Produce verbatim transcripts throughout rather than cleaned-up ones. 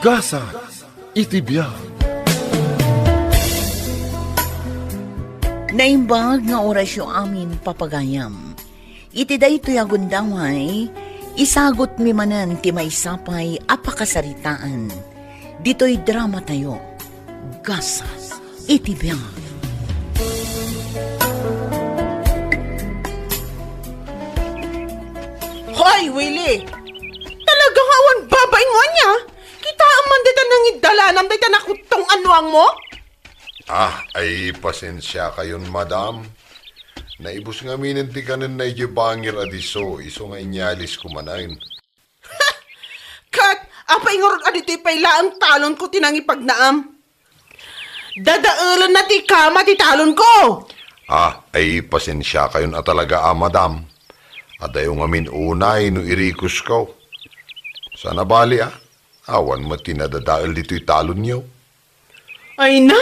Gasat iti biag. Naimbag nga orasyo amin, papagayam. Iti daytoy a gundaway, isagutmi manen ti maysa pay a pakasaritaan. Ditoy dramatayo, Gasat iti biag. Hoy, Willie! Talaga nga awan babain mo ania? Kitaem man dayta nangidalanam dayta nakuttong a nuang mo? Ah, ay, pasensiakayon, madam. Naibus ngaminen ti kanenna idiay bangir a disso, isu nga inyalisko manen. Ket apay ngarud a ditoy pay laeng talonko ti nangipagnaam? Dadaelenna ti kama ti talonko! Ah, ay, pasensiakayon a talaga a, madam. Adayo ngamin unay no irikusko. Saan a bali a, awan met ti nadadael ditoy talonyo. Ay na!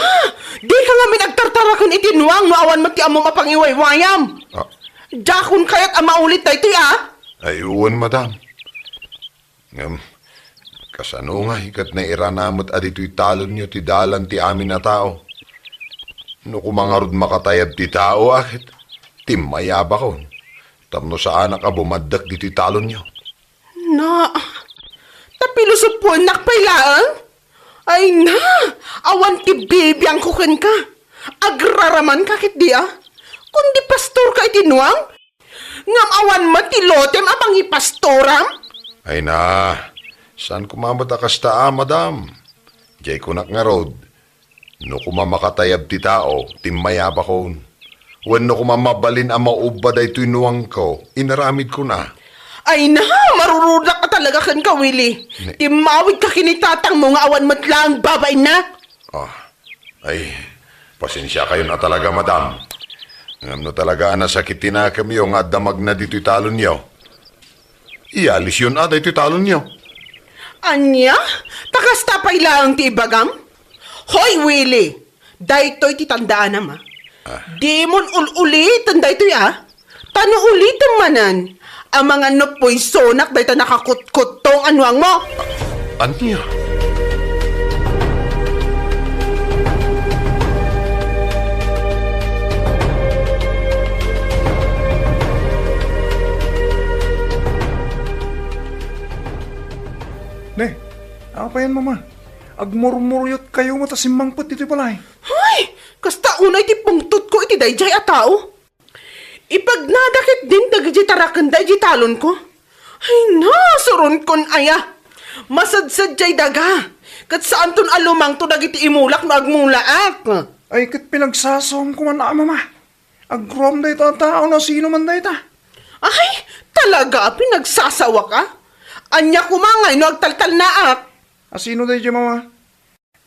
Dika ngamin agtartaraken iti nuang no awan met ti ammom a pangiwaywayam! Ah. Diakon kayat a maulit daytoy a! Ay, wen, madam. Ngem, kasano ngay ket nairana met a ditoy talonyo ti dalan ti amin a tao? No koma ngarud makatayab ti tao a ket timmayabakon, tapno saanak a bumaddek ditoy talonyo. Na, ta pilosopoennak pay laeng? Ay na, awan ti bibiangko kenka. Agraramanka ketdi a? Kundi pastorka iti nuang? Ngem awan met ti lotem a pangipastoram? Ay na, saan koma met a kasta a, madam? Jay kunak ngarud, no koma makatayab ti tao, timmayabakon. Wenno koma mabalin a maubba daytoy nuangko, inaramidkon a. Ay na, marurudak a talaga kenka, Willie. Ne- Timmawidka ken ni tatangmo nga awan met laeng babainna. Ah, ay, pasensiakayon a talaga, madam. Ngem no talaga a nasakit ti nakemyo nga adda magna ditoy talonyo, iyalisyon a daytoy talonyo. Ania? Ta kasta pay laeng ti ibagam? Hoy, Willie! Daytoy ti tandaanam, a. Ah. Dimon ul-uliten daytoy, a. Ta no ulitem manen, amangan no puysonak dayta nakakutkuttong a nuangmo. Ania? Ne, apayan, Mama? Agmurmuryotkayo met a simmangpet ditoy balay. Hay! Kasta unay ti pungtotko iti daydiay a tao. Ipagnada ketdin dagiti tarakenda idiay talonko. Ay, nasuronkon aya! Masadsaddiay daga, ket saanton a lumangto dagiti imulak no agmulaak. Ay, ket pinagsasawamko man a, Mama. Agroam dayta a tao no sino man dayta. Ay, talaga a pinagsasawak a? Ania koma ngay no agtaltalnaak? A sino daydiay, Mama?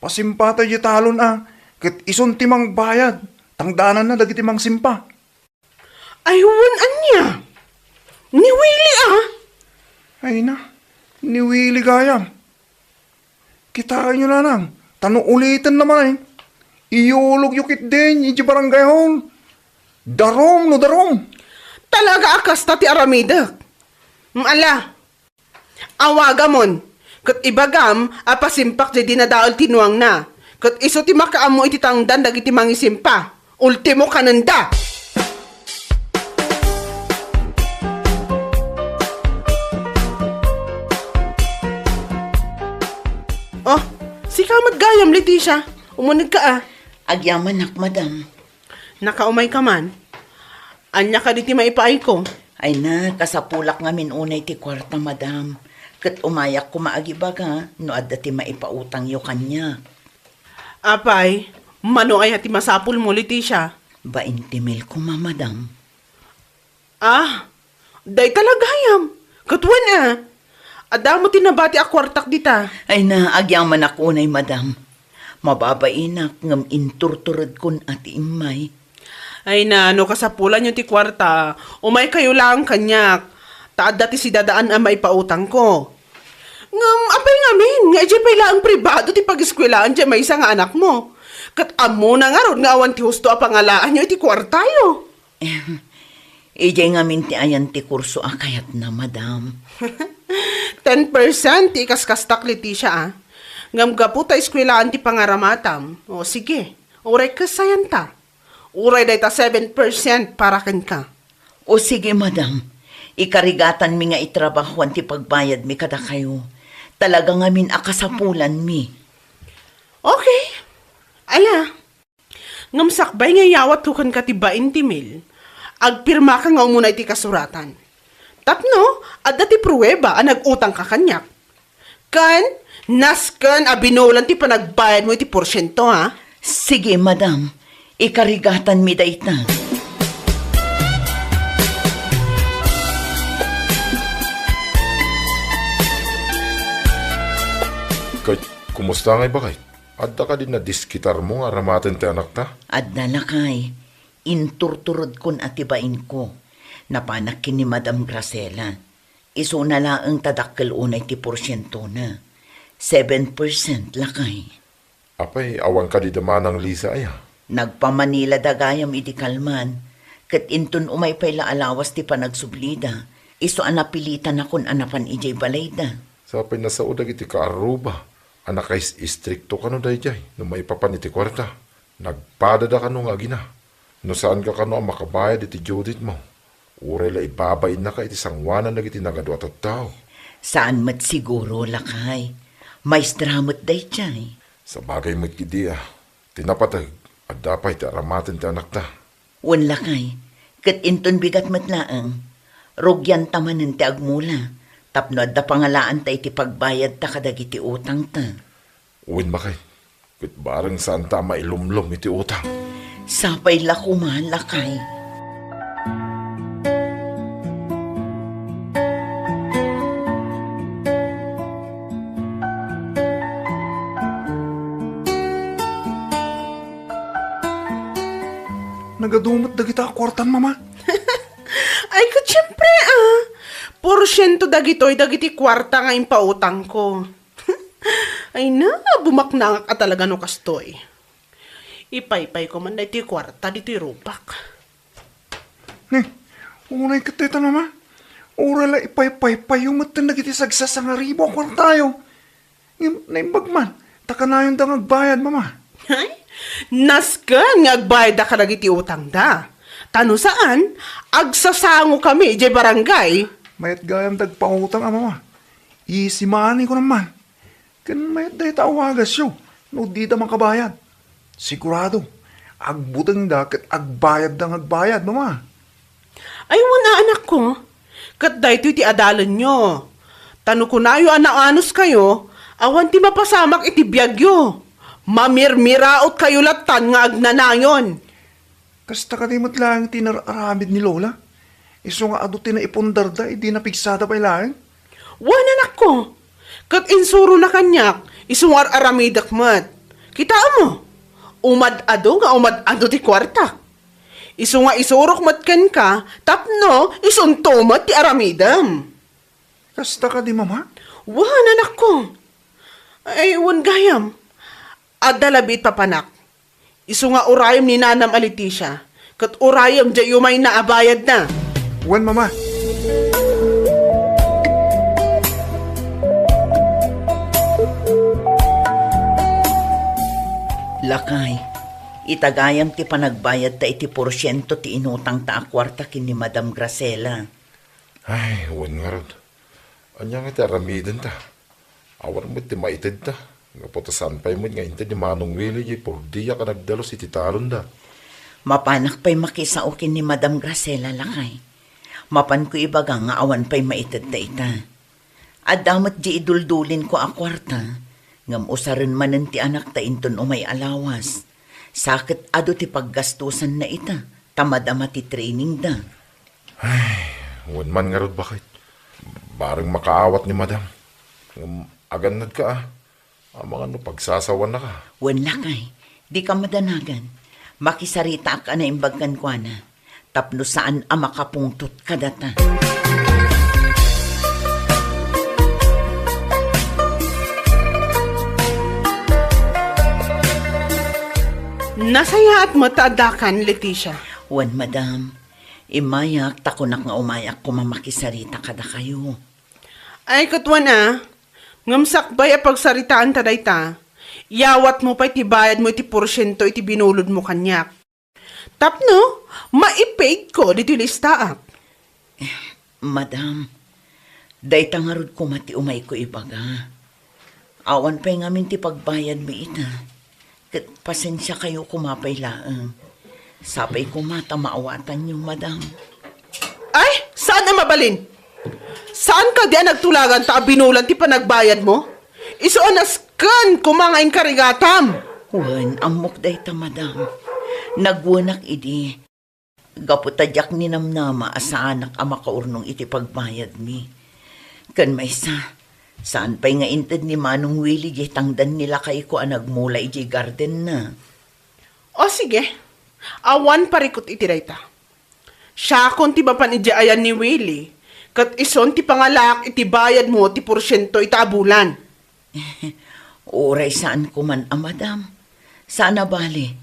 Pasimpata idiay talon a, ket isun ti mangbayad, tangdananna dagiti mangsimpa. Ay, wen ania? Ni Willie a? Ay na, ni Willie gayam. Kitaenyo laeng, ta no ulitenna manen, iyulogyo ketdin idiay barangay hall. Darum no darum. Talaga a kasta ti aramidek. Ala, awagamon, ket ibagam a pasimpak diay dinadael ti nuangna, ket isu ti makaammo iti tangdan dagiti mangisimpa. Ultimo kanenda! Oh, sika met gayam, Leticia. Umunegka a. Agyamanak, madam. Nakaumayka man? Ania kadi ti maipaayko? Ay na, kasapulak ngamin unay ti kuarta, madam. Ket umayak koma agibaga no adda ti maipautangyo kaniak. Apay, mano aya ti masapulmo, Leticia? Bainte mil koma, madam. Ah, dayta la gayam. Ket wen a? Adda met ti nabati a kuartak dita. Ay na, agyamanak unay, madam. Mababainak ngem inturturedkon a ti immay. Ay na, no kasapulanyo ti kuarta, umaykayo laeng kaniak, ta adda ti sidadaan a maipautangko. Ngem apay ngamin nga idiay pay laeng pribado ti pageskuelaan ti maysa nga anakmo? Ket ammona ngarud nga awan ti husto a pangalaanyo iti kuartayo. Idiay ngamin ti ayan ti kurso a kayatna, madam. Ten percent ti ikaskastak, Leticia, a. Ngem gapu ta eskuelaan ti pangaramatam, o sige, uray kasayanta. Uray dayta seven percent para kenka. O sige, madam. Ikarigatanmi nga itrabahoan ti pagbayadmi kadakayo. Talaga ngamin a kasapulanmi. Okay. Ala, ngem sakbay nga iyawatko kenka ti bain ti mil, agpirmaka nga umuna iti kasuratan. Tapno, adda ti prueba a nag-utangka kaniak. Ken, nasken a binulan ti panagbayadmo iti porsiento, ha? Sige, madam. Ikarigatanmi dayta. Ket, kumusta ngay, baket? Adda kadi nadiskitarmo nga aramaten ti anakta? Adda, lakay. Inturturedkon a ti bainko. Napanak ken ni Madam Graciela. Isuna laeng ta dakkel unay ti porsientona. Seven percent, lakay. Apay, awan kadi da Manang Lisa aya? Nagpa-Manila da gayam idi kalman, ket inton umay pay la a lawas ti panagsublida, isu a napilitanakon a napan idiay balayda. Sapay nasao dagiti kaarruba a nakais-istrikto kano daydiay no maipapan iti kuarta. Nagpadada kano nga agina. No saanka kano a makabayad iti due date-mo, uray la ibabainnaka iti sangoanan dagiti nagadu a tattao. Saan met siguro, lakay. Maestra met daydiay. Sabagay met idi a, ti napateg, adda pay ti aramaten ti anakta. Wen, lakay, ket inton bigat met laeng, rugianta manen ti agmula, tapno adda pangalaanta iti pagbayadta kadagiti utangta. Wen, baket, ket bareng saanta a mailumlom iti utang. Sapay la koma, lakay. Nagadu met dagita a kuartan, Mama. Ay, ket siempre, ah. Porsiento dagitoy dagiti kuarta nga impautangko. Ay na, bumaknangak a talaga no kastoy. Ipaypayko man daytoy kuarta ditoy rupak. Ni, unay ket dayta, Mama. Uray la ipaypaypayo metten dagiti sagsasangaribo a kuartayo. Ngem naimbag man, ta kanayonda nga agbayad, Mama. Ay, nasken nga agbayadda kadagiti utangda. Ta no saan, agsasangokami idiay barangay. Mayat gayam dagpautang a, Mama. Easy money ko naman. Ken mayat dayta a wagasyo no dida makabayad. Sigurado, agbutengda ket agbayadda nga agbayad, Mama. Ay, wen a, anakko, ket daytoy ti adalenyo. Ta no kunayo a naanuskayo, awan ti mapasamak iti biagyo. Mamirmiraotkayo lattan nga agnanayon. Kasta kadi met laeng ti inar-aramid ni Lola? Isu nga adu ti naipundarda idi napigsada pay laeng? Wen, anakko, ket insurona kaniak, isu nga ar-aramidek met. Kitaem, umad-adu nga umad-adu ti kuartak. Isu nga isurok met kenka tapno isunto met ti aramidem. Kasta kadi, Mama? Wen, anakko. Ay, wen gayam. Adda labi it papanak. Isu nga urayem ni nanam a Leticia, ket urayem diay umayna a bayadna. Wen, Mama. Lakay, ita gayam ti panagbayadta iti porsiento ti inutangta a kuarta ken ni Madam Graciela. Ay, wen ngarud. Ania nga ti aramidenta? Awan met ti maitedta. Gapu ta saan pay met nga inted ni Manong Willie diay purdiak a nagdalus iti talonda. Mapanak pay makisao ken ni Madam Graciela, lakay. Mapanko ibaga nga awan pay maitedta ita. Adda met diay iduldulinko a kuarta, ngem usaren manen ti anakta inton umay a lawas. Sa ket adu ti paggastosanna ita, ta madama ti trainingda. Ay, wen man ngarud, baket. Bareng makaawat ni Madam. Ngem agannadka, a. Amangan no pagsasawanaka. Wen, lakay, dika madanagan. Makisaritaak a naimbag kenkuana tapno saan a makapungtot kadata. Nasayaat met ta addakan, Leticia. Wen, madam. Immayak ta kunak nga umayak koma makisarita kadakayo. Ay, ket wen a, Ngem sakbay a pagsaritaanta dayta, iyawatmo pay ti bayadmo iti porsiento iti binulodmo kaniak. Tapno maipaidko ditoy listaak. Madam, dayta ngarud koma ti umayko ibaga. Awan pay ngamin ti pagbayadmi ita. Ket pasensiakayo koma pay laeng. Sapay koma ta maawatanyo, madam. Ay, saan a mabalin? Saan kadi a nagtulaganta a binulan ti panagbayadmo? Isu a nasken koma nga inkarigatam. Wen, ammok dayta, madam. Nagwenak idi. Gapu ta diak ninamnama a saanak a makaurnong iti pagbayadmi. Ken maysa, saan pay nga inted ni Manong Willie diay tangdan ni lakayko a nagmula idiay gardenna. O sige, awan parikut iti dayta. Siakon ti mapan idiay ayan ni Willie, ket isun ti pangalaak iti bayadmo ti porsiento ita a bulan. Uray saan koman a madam. Saan a bale,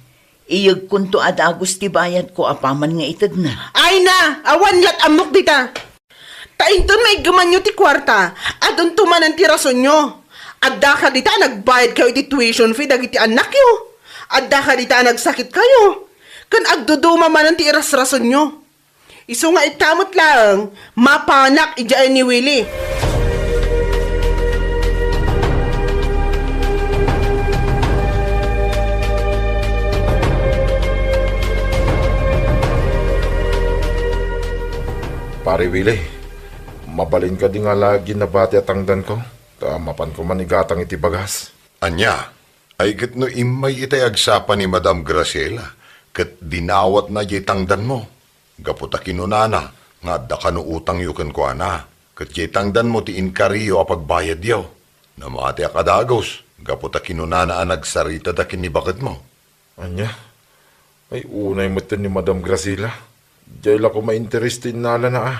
iyegkonto a dagus ti bayadko apaman nga itedna. Ay na! Awan lat ammok dita! Ta inton maiggemanyo ti kuarta, adunto manen ti rasonyo. Adda kadita a nagbayadkayo iti tuition fee dagiti annakyo. Adda kadita a nagsakitkayo. Ken agduduma manen ti irasrasonyo. Isu nga ita met laeng, mapanak idiay ni Willie. Pare Willie, mabalin kadi nga ala ginabati a tangdanko, ta mapanko man igatang iti bagas. Ania? Ay ket no immay itay agsapa ni Madam Graciela, ket dinawatna diay tangdanmo. Gapu ta kinunana nga adda kano utangyo kenkuana, ket diay tangdanmo ti inkariyo a pagbayadyo. Namatiak a dagus, gapu ta kinunana a nagsaritada ken ni baketmo. Ania? Ay, unay metten ni Madam Graciela. Diay la ko mainteres ti innalana a.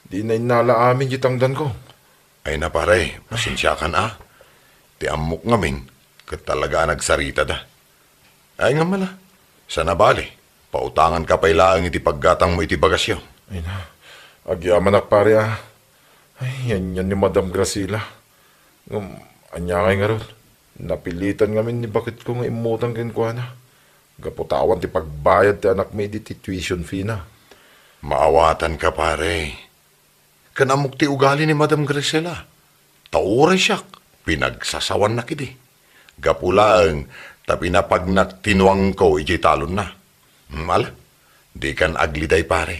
Dina innala amin diay tangdanko. Ay na, pare, pasensiakan a. Ti ammok ngamin, ket talaga a nagsaritada. Ay, ngem ala, saan a bale, pautanganka pay laeng iti paggatangmo iti bagasyo. Ay na, agyamanak, pare, a. Ay, ania ni Madam Graciela. Ngem, ania ngay ngarud? Napilitan ngamin ni baketko nga immutang kenkuana. Gapu ta awan ti pagbayad ti anakmi idi ti tuition fee na. Maawatanka, pare. Ken ammok ti ugali ni Madam Graciela. Ta uray siak, pinagsasawannak idi. Gapu laeng ta pinapagnak ti nuangko idiay talonna. Hmm, ala, dikan agliday, pare.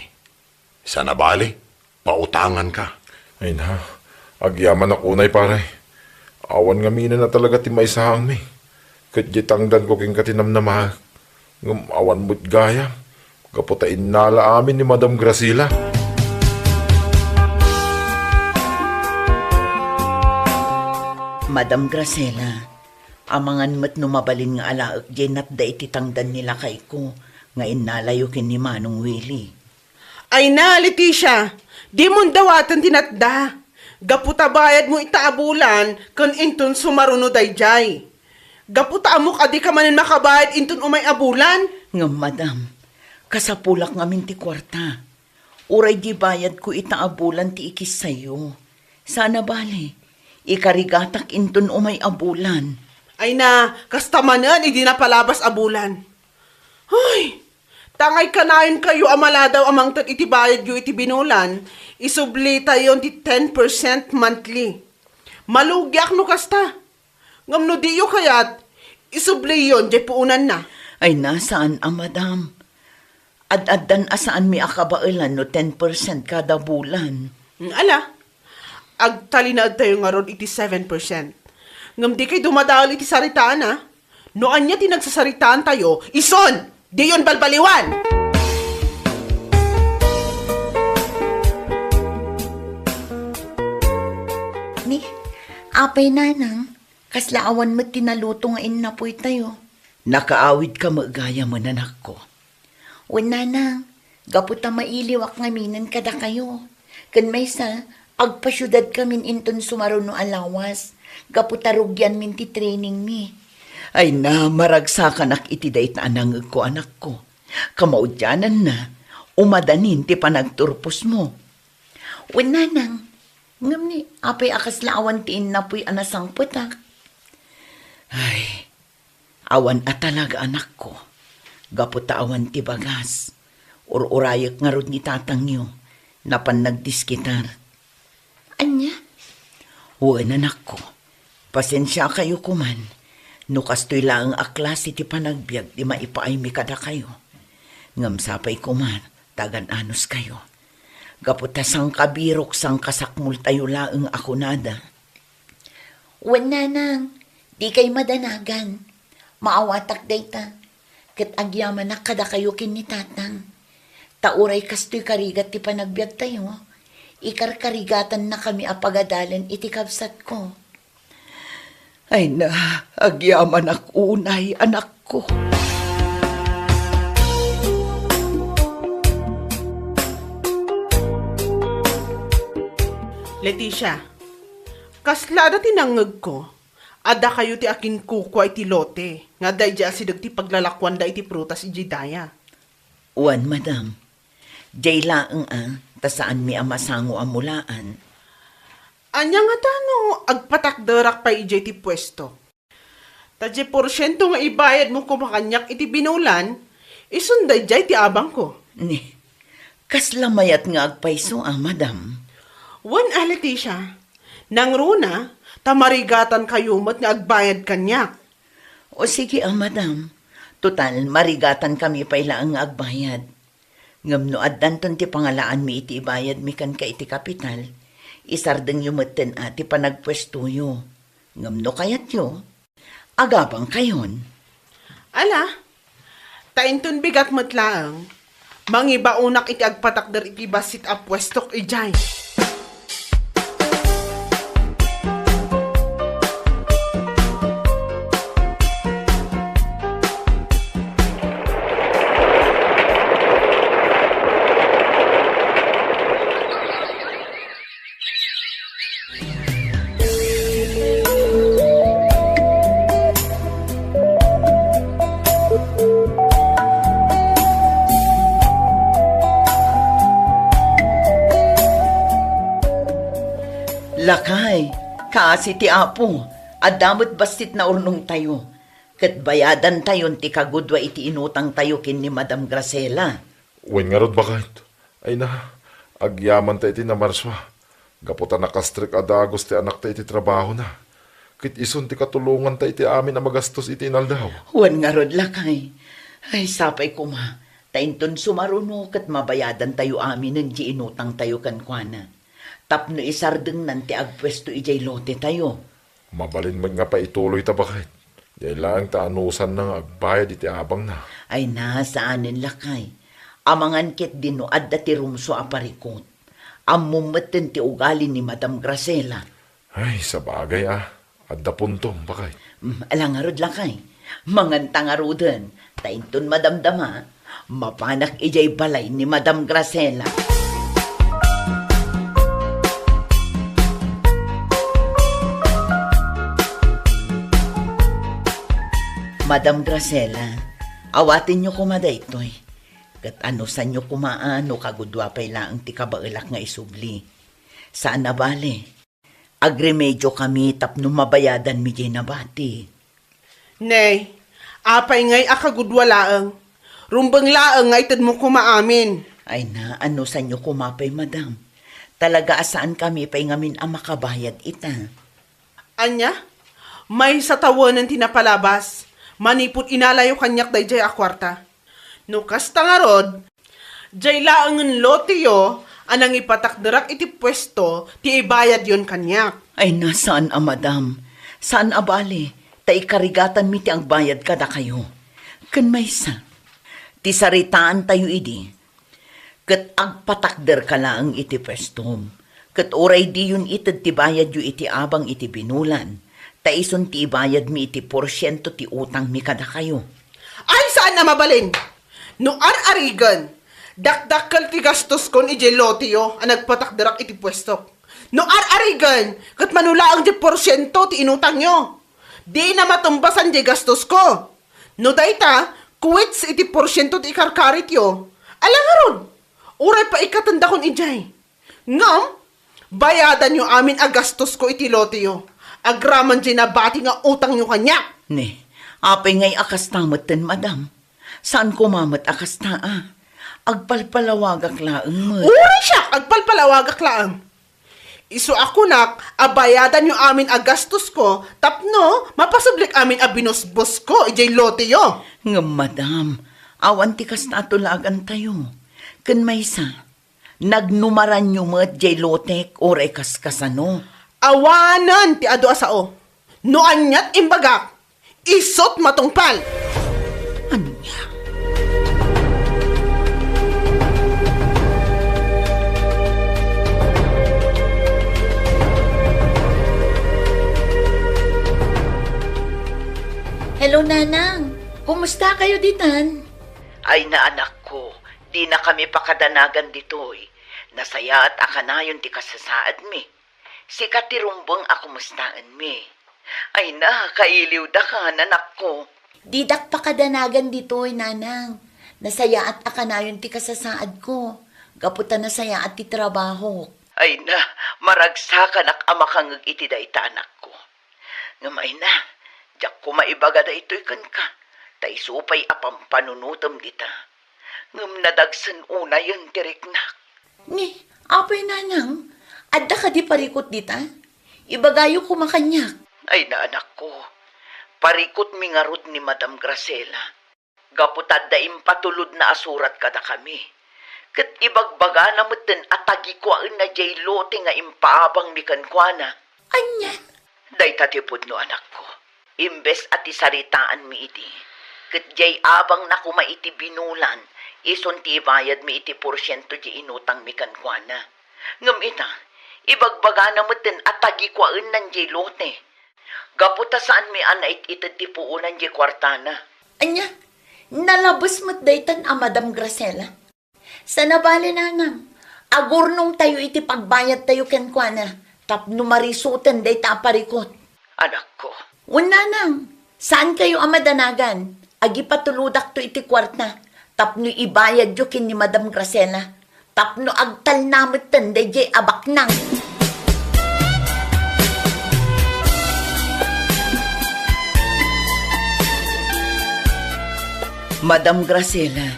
Saan a bale, pautanganka. Ay na, agyamanak unay, pare. Awan ngamin a talaga ti maisaangmi. Ket diay tangdanko kenka ti namnamaek. Ngem awan met gayam, gapu ta innala amin ni Madam Graciela. Madam Graciela, amangan met no mabalin nga alaek diay natda iti tangdan ni lakayko nga innalayo ken ni Manong Willie. Ay na, Leticia, dimon dawaten ti natda. Gapu ta bayadmo ita a bulan ken inton sumaruno daydiay. Gapu ta ammok a dika manen makabayad inton umay a bulan. Ngem, madam, kasapulak ngamin ti kuarta. Uray di bayadko ita a bulan ti ikissayo. Saan a bale, ikarigatak inton umay a bulan. Ay na, kasta manen idi napalabas a bulan. Ay, tangay kanayonkayo a maladaw a mangted iti bayadyo iti binulan, isublitayon ti ten percent monthly. Malugiak no kasta. Ngem no diyo kayat, isubliyon diay puonanna. Ay na, saan a, madam. Ad-addan a saanmi a kabaelan no ten percent kada bulan. Mm, ala, agtalinaedtayo ngarud iti seven percent. Ngem dikay dumadael iti saritaana. No ania ti nagsasaritaantayo, isun, diyon balbaliwan! Ni, apay, nanang, kasla awan met ti naluto nga innapoytayo. Nakaawidka met gayam, anakko. Wen, nanang, gapu ta mailiwak ngaminen kadakayo. Ken maysa, agpasiudadkamin inton sumaruno a lawas, gapu ta rugianmin ti trainingmi. Ay na, maragsakanak iti dayta a nangegko, anakko. Kamaudiananna, umadanin ti panagturposmo. Wen, nanang, Ngem ni, apay a kasla awan ti innapuy a nasangpetak? Ay, awan a talaga, anakko. Gapu ta awan ti bagas. Ur-urayek ngarud ni tatangyo. Napan nagdiskitar. Ania? Wen, anakko. Pasensiakayo koman no kastoy laeng a klase ti panagbiag ti maipaaymi kadakayo. Ngem sapay koma ta agan-anuskayo. Gapu ta sangkabirok, sangkasakmoltayo laeng a kunada. Wen, nanang, dikay madanagan. Maawatak dayta. Ket agyamanak kadakayo ken ni tatang. Ta uray kastoy karigat ti panagbiagtayo, ikarkarigatan nakami a pagadalan iti kabsatko. Ay na, agyamanak unay, anakko. Leticia, kasla adda ti nangngegko, adda kayo ti akinkukua iti lote nga adda idiay asideg ti paglalakuanda iti prutas idiay daya. Wen, madam. Diay laeng a, ta saanmi a masango a mulaan. Ania ngata no agpatakderak pay idiay ti puesto? Ta diay porsiento nga ibayadmo koma kaniak iti binulan, isun daydiay ti abangko. Ni, kasla mayat nga agpayso a, madam? Wen a, Leticia, nangruna, ta marigatankayo met nga agbayad kaniak. O sige a, madam. Total, marigatankami pay laeng nga agbayad. Ngem no addanton ti pangalaanmi iti ibayadmi kenka iti kapital, isardengyo metten a ti panagpuestoyo. Ngem no kayatyo, agabangkayon. Ala, ta inton bigat met laeng, mangibaonak iti agpatakder iti bassit a puestok idiay. Lakay, kaasi ti Apo, adda met bassit naurnongtayo, ket bayadantayon ti kagudua iti inutangtayo ken ni Madam Graciela. Wen ngarud, baket. Ay na, agyamanta iti namarsua. Gapu ta nakastrek a dagus ti anakta iti trabahona. Ket isun ti katulonganta iti amin a magastos iti inaldaw. Wen ngarud, lakay. Ay, sapay koma, ta inton sumaruno ket mabayadantayo aminen ti inutangtayo kenkuana. Tapno isardengnan ti agpuesto idiay lotetayo. Mabalin met nga paituloyta, baket. Diay laeng ta anusanna nga agbayad iti abangna. Ay na, saanen, lakay. Amangan ketdi no adda ti rumsua a parikut. Ammom metten ti ugali ni Madam Graciela. Ay, sabagay a. Adda puntom, baket. Mm, ala ngarud, lakay. Manganta ngaruden. Ta inton madamdama, mapanak idiay balay ni Madam Graciela. Madam Graciela, awatenyo koma daytoy. Ket anusanyo koma a no kagudua pay laeng ti kabaelak nga isubli. Saan a bale. Agremediokami tapno mabayadanmi diay nabati. Nay, apay ngay a kagudua laeng? Rumbeng laeng nga itedmo koma amin. Ay na, anusanyo koma pay, madam. Talaga a saankami pay ngamin a makabayad ita. Ania? Maysa tawenen ti napalabas manipud inalayo kaniak daydiay a kuarta. No kasta ngarud, diay laengen loteyo a nangipatakderak iti puesto ti ibayadyon kaniak. Ay na, saan a, madam. Saan a bale, ta ikarigatanmi ti agbayad kadakayo. Ken maysa, ti saritaantayo idi, ket agpatakderka laeng iti puestom. Ket uray diyon ited ti bayadyo iti abang iti binulan, ta isun ti ibayadmi iti porsiento ti utangmi kadakayo. Ay, saan a mabalin! No ar-arigen, dakdakkel ti gastoskon idiay loteyo a nagpatakderak iti puestok. No ar-arigen, ket mano laeng diay porsiento ti inutangyo. Dina matumbasan diay gastosko. No dayta, kuits iti porsiento ti ikarkarityo. Ala ngarud, uray paikatendakon idiay. Ngem, Bayadanyo amin a gastosko iti loteyo, agraman diay nabati nga utangyo kaniak. Ne, apay ngay a kasta metten, madam? Saan koma met a kasta a. Agpalpalawagak laeng met. Uray siak, agpalpalawagak laeng. Isu a kunak a bayadanyo amin a gastosko tapno mapasublik amin a binusbosko idiay loteyo. Ngem, madam, awan ti kasta a tulagantayo. Ken maysa, nagnumaranyo met diay lotek uray kaskasano? Awanen ti adu a sao. No aniat imbagak, isut matungpal. Ania? Hello, Nanang. Kumusta kayo ditan? Ay, naanakko, dinakami pakadanagan ditoy. Nasayaat a kanayon ti kasasaadmi. Sika ti rumbeng a kumustaenmi. Ay na, kailiwdaka, nanakko. Didak pakadanagan ditoy, Nanang. Nasayaat a kanayon ti kasasaadko. Gapu ta nasayaat ti trabahok. Ay na, maragsakanak a makangeg iti dayta, anakko. Ngem ay na, diak koma ibaga daytoy kenka, ta isu pay a pampanunotem dita. Ngem nadagsen unayen ti riknak. Ni, apay, Nanang, adda kadi parikut dita? Ibagayo koma kaniak. Ay, naanakko, parikutmi ngarud ni Madam Graciela. Gapu ta adda impatulodna a surat kadakami. Ket ibagbagana metten a tagikuaenna diay lote nga impaabangmi kenkuana. Ania? Dayta ti pudno, anakko. Imbes a ti saritaanmi idi, ket diay abangna koma iti binulan, isun ti ibayadmi iti porsiento diay inutangmi kenkuana. Ngem ita, ibagbagana metten a tagikuaennan diay lote. Gapu ta saanmi a nait-ited ti puonan diay kuartana. Ania? Nalabes met daytan a Madam Graciela? Saan a bale, Nanang. Agurnongtayo iti pagbayadtayo kenkuana tapno marisoten dayta a parikut. Anakko. Wen, Nanang, saankayo a madanagan. Agipatulodakto iti kuarta tapno ibayadyo ken ni Madam Graciela tapno agtalna metten daydiay a baknang. Madam Graciela,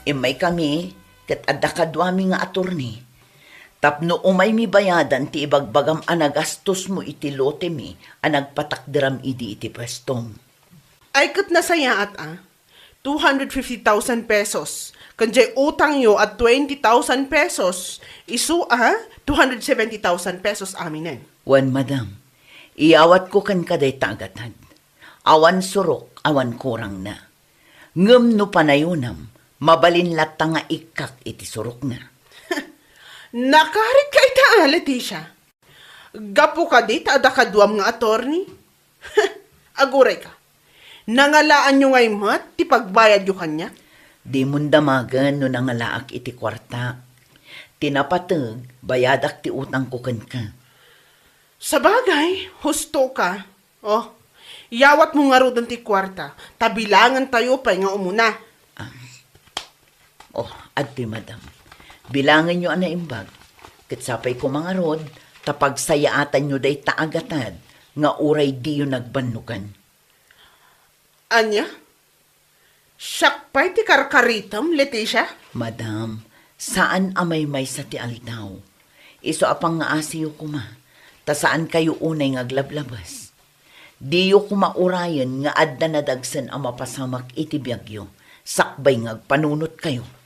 immaykami ket adda kaduami nga atorni tapno umaymi bayadan ti ibagbagam a nagastosmo iti lotemi a nagpatakderam idi iti puestom. Ay ket nasayaat a, two hundred fifty thousand pesos, ken diay utangyo a twenty thousand pesos, isu a two hundred seventy thousand pesos aminen. Wen, madam, iyawatko kenka dayta a gatad. Awan surok, awan kurangna. Ngem no panayonam, mabalin latta nga ikkak iti surokna. Nakarit ka ita, a, Leticia? Gapu kadi ta adda kaduam nga atorni? Agurayka. Nangalaanyo ngay met ti pagbayadyo kaniak? Dimon damagen no nangalaak iti kuarta. Ti napateg, bayadak ti utangko kenka. Sabagay, husto ka. Oh, yawatmo ngaruden ti kuarta, ta bilangentayo pay nga umuna. Ah. Oh, adtoy, madam. Bilangenyo a naimbag. Ket sapay koma ngarud, ta pagsayaatanyo dayta a gatad nga uray diyo nagbannogan. Ania? Siak pay ti karkaritem, Leticia? Madam, saan a maymaysa ti aldaw. Isu a pangngaasiyo koma, ta saankayo unay nga aglablabes. Diyo koma urayen nga adda nadagsen a mapasamak iti biagyo, sakbay nga agpanunotkayo.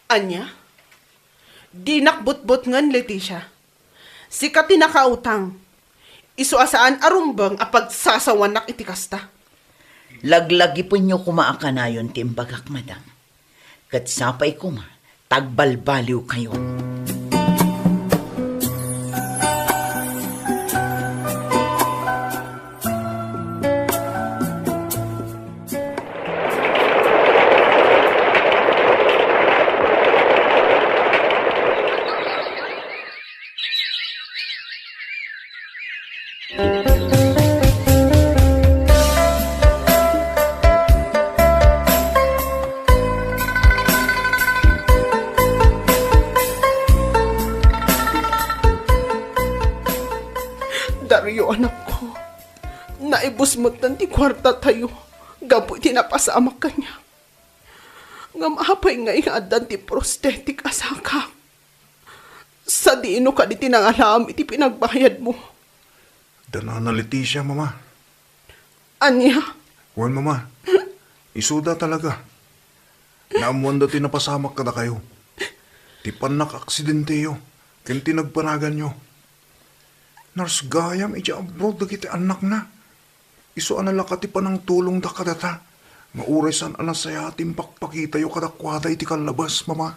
Ania? Dinak butbutngen, Leticia. Sika ti nakautang. Isu a saan a rumbeng a pagsasawanak iti kasta. Laglagipenyo koma a kanayon ti imbagak, madam. Ket sapay koma ta agbalbaliwkayo. Naibus metten ti kuartatayo gapu iti napasamak kaniak. Ngem apay ngay nga addan ti prosthetic a sakak? Sadino kadi ti nangalam iti pinagbayadmo? Da Nana Leticia, Mama. Ania? Wen, Mama. Isuda talaga. Naammoanda ti napasamak kadakayo. Ti pannakaaksidenteo ken ti nagpanaganyo. Nurse gayam idiay abroad dagiti annakna. Isu a nalaka ti panangtulongda kadata, nga uray saan a nasayaat ti impakpakitayo kadakuada iti kallabas, Mama.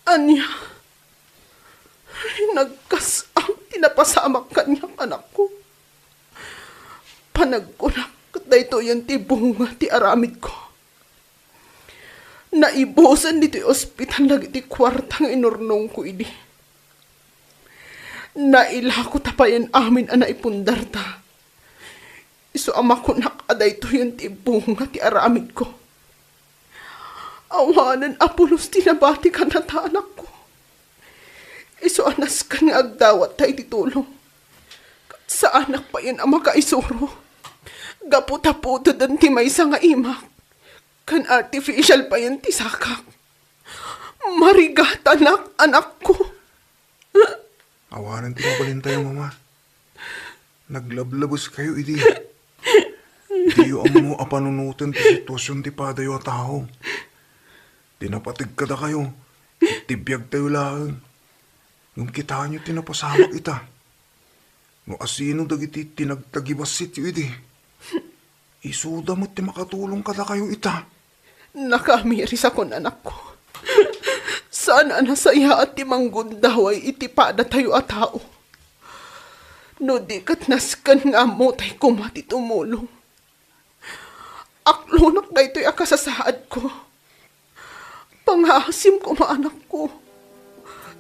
Ania? Nagkas-am ti napasamak kaniak, anakko. Panagkunak ket daytoyen ti bunga ti aramidko. Naibusen ditoy ospital dagiti kuarta nga inurnongko idi. Nailako ta payen amin a naipundarta. Isu a makunak a daytoyen ti bunga ti aramidko. Awanen a pulos ti nabati kadata, anakko. Isu a nasken nga agdawatta iti tulong. Ket saanak payen a makaisuro. Gapu ta puteden ti maysa nga imak. Ken artificial payen ti sakak. Marigatanak, anakko. Awanen ti mabalintayo, Mama. Naglablabeskayo idi. Diyo ammo a panunoten ti situasion ti padayo a tao. Ti napateg kadakayo, ket ti biagtayo laeng. Ngem kitaenyo ti napasamak ita. No asino dagiti tinagtagibasityo idi, isuda met ti makatulong kadakayo ita. Nakamirisakon, anakko. Saan a nasayaat ti manggundaway iti padatayo a tao. No di ket nasken nga ammotay koma ti tumulong. Aklonak daytoy a kasasaadko. Pangaasim koma, anakko.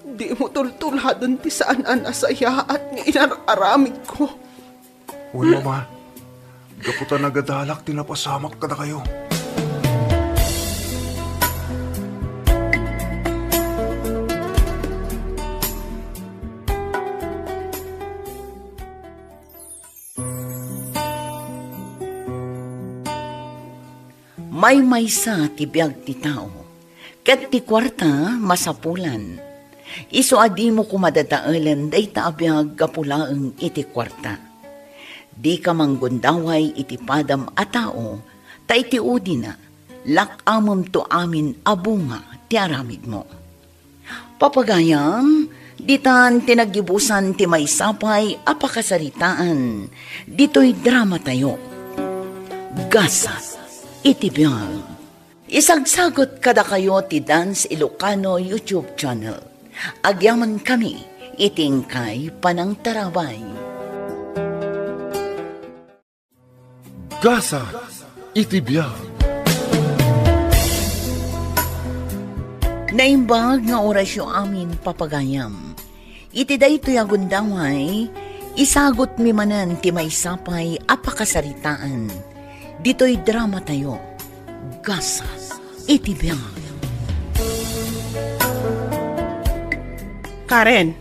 Dimo tultuladen ti saan a nasayaat nga inar-aramidko. Wen, Mama, gapu ta nagadalak ti napasamak kadakayo. Maymaysa ti biag ti tao, ket ti kuarta masapulan. Isu a dimo koma dadaelen dayta a biag gapu laeng iti kuarta. Dika manggundaway iti padam a tao, ta iti udina, lak-amemto amin a bunga ti aramidmo. Papagayam, ditan ti naggibusan ti maysa pay a pakasaritaan ditoy dramatayo. Gasat iti biag. Isagsagut kadakayo ti Dance Ilocano YouTube channel. Agyamankami iti inkay panangtarabay. Gasat iti biag. Naimbag nga orasyo amin, papagayam. Iti daytoy a gundaway, isagutmi manen ti maysa pay a pakasaritaan ditoy dramatayo, Gasat iti biag. Karen,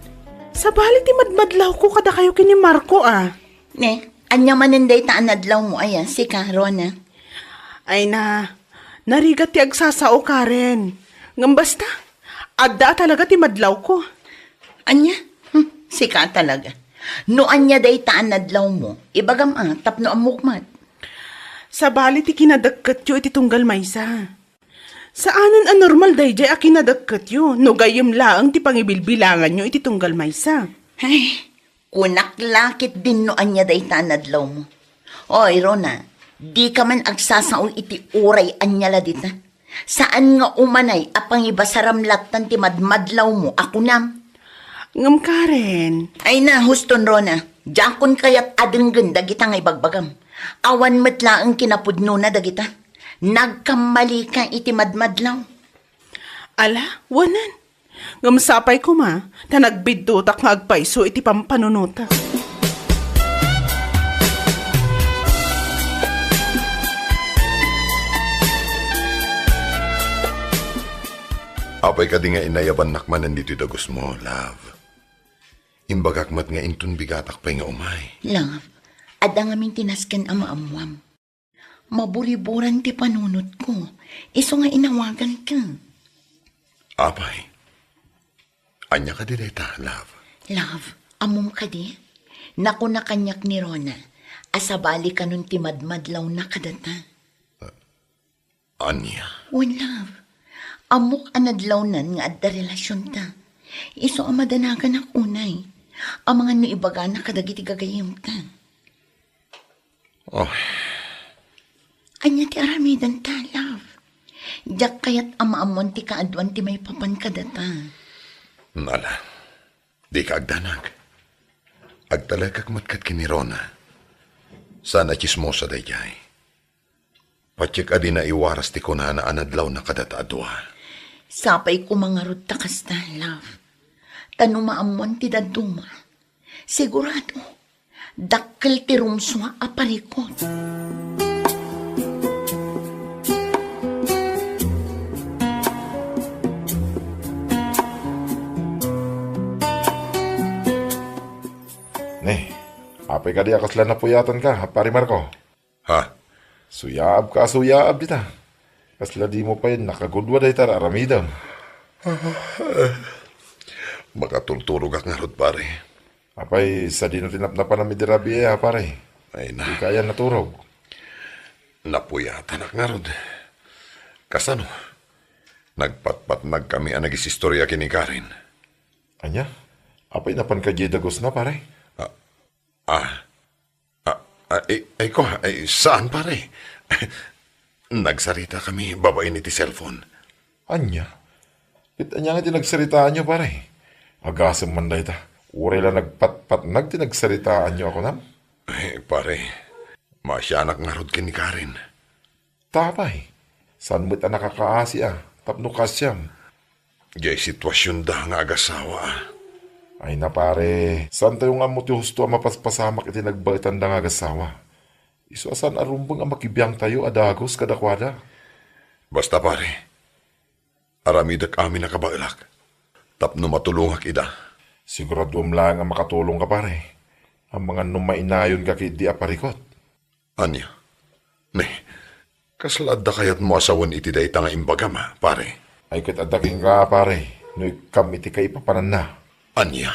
sabali ti madmadlawko kadakayo ken ni Marco, a. Ne, ania manen dayta a nadlawmo aya, sika, Rona? Ay na, narigat ti agsasao, Karen. Ngem basta, adda a talaga ti madlawko. Ania? Hmm, sika talaga. No ania dayta a nadlawmo, ibagam a, tapno ammok met. Sabali ti kinadaketyo iti tunggal maysa. Saanen a normal daydiay a kinadakketyo no gayyem laeng ti pangibilbilanganyo iti tunggal maysa. Ay, kunak la ketdin no ania dayta a nadlawmo. Oy, Rona, dika man agsasao iti uray ania la dita. Saan nga umanay a pangibasaram lattan ti madmadlawmo a kunam. Ngem, Karen. Ay na, huston, Rona. Diakon kayat a denggen dagita nga ibagbagam. Awan met laeng kinapudnona dagita. Nagkammalika iti madmadlaw. Ala, wanan. Ngem sapay koma, ta nagbiddutak nga agpayso iti pampanunotak. Apay kadi nga inayabannak manen ditoy dagusmo, love? Imbagak met nga inton bigatak pay nga umay. Love, Adda ngamin ti nasken a maammuam. Maburiburan ti panunotko, isu nga inawaganka. Apay, ania kadi dayta, love? Love, ammom kadi? Nakuna kaniak ni Rona a sabali kanon ti madmadlawna kadata. Ania? Wen, love. Ammok a nadlawnan nga adda relasionta. Isu a madanaganak unay. Amangan no ibagana kadagiti gagayyemta. Oh. Ania ti aramidenta, love? Diak kayat a maammuan ti kaaduan ti maipapan kadata. Nala, dika agdanag. Agtalekak met ket ken ni Rona. Saan a tsismosa daydiay. Patiek a dina iwaras ti kunana a nadlawna kadata a dua. Sapay koma ngarud ta kasta, love. Ta no maammuan ti dadduma, sigurado, dakkel ti rumsua a parikut. Ne, apay kadi a kasla napuyatanka, Pare Marco? Ha? Suyaabka a suyaab dita. Kasla dimo pay nakagudua dayta ar-aramidem. Makatulturogak ngarud, pare. Apay, sadino ti napnapanam idi rabii, a, pare? Ay na. Dika aya naturog? Napuyatanak ngarud. Kasano? Nagpatpatnagkami a nagisistorya ken ni Karen. Ania? Apay, napan kadi dagusna, pare? Ah, ah, Ah, ay, ay, kua, ay, saan, pare? Nagsaritakami babaen iti cellphone. Ania? Ket ania nga ti nagsaritaanyo, pare? Agasem man dayta. Uray la nagpatpatnag ti nagsaritaanyo a kunam? Eh, pare, maasianak ngarud ken ni Karen. Ta apay, saan met a nakakaasi a tapno kaasiam? Diay situasionda nga agasawa a. Ay na, pare, saantayo nga ammo ti husto a mapaspasamak iti nagbaetanda nga agasawa. Isu a saan a rumbeng a makibiangtayo a dagus kadakuada. Basta, pare, aramidek amin a kabaelak tapno matulongak ida. Siguraduem laeng a makatulongka, pare. Amangan no mainayonka ketdi a parikut. Ania? Ne, kasla adda kayatmo a sawen iti dayta nga imbagam, pare? Ay ket adda kenka, pare, no ikkam iti kaipapananna. Ania?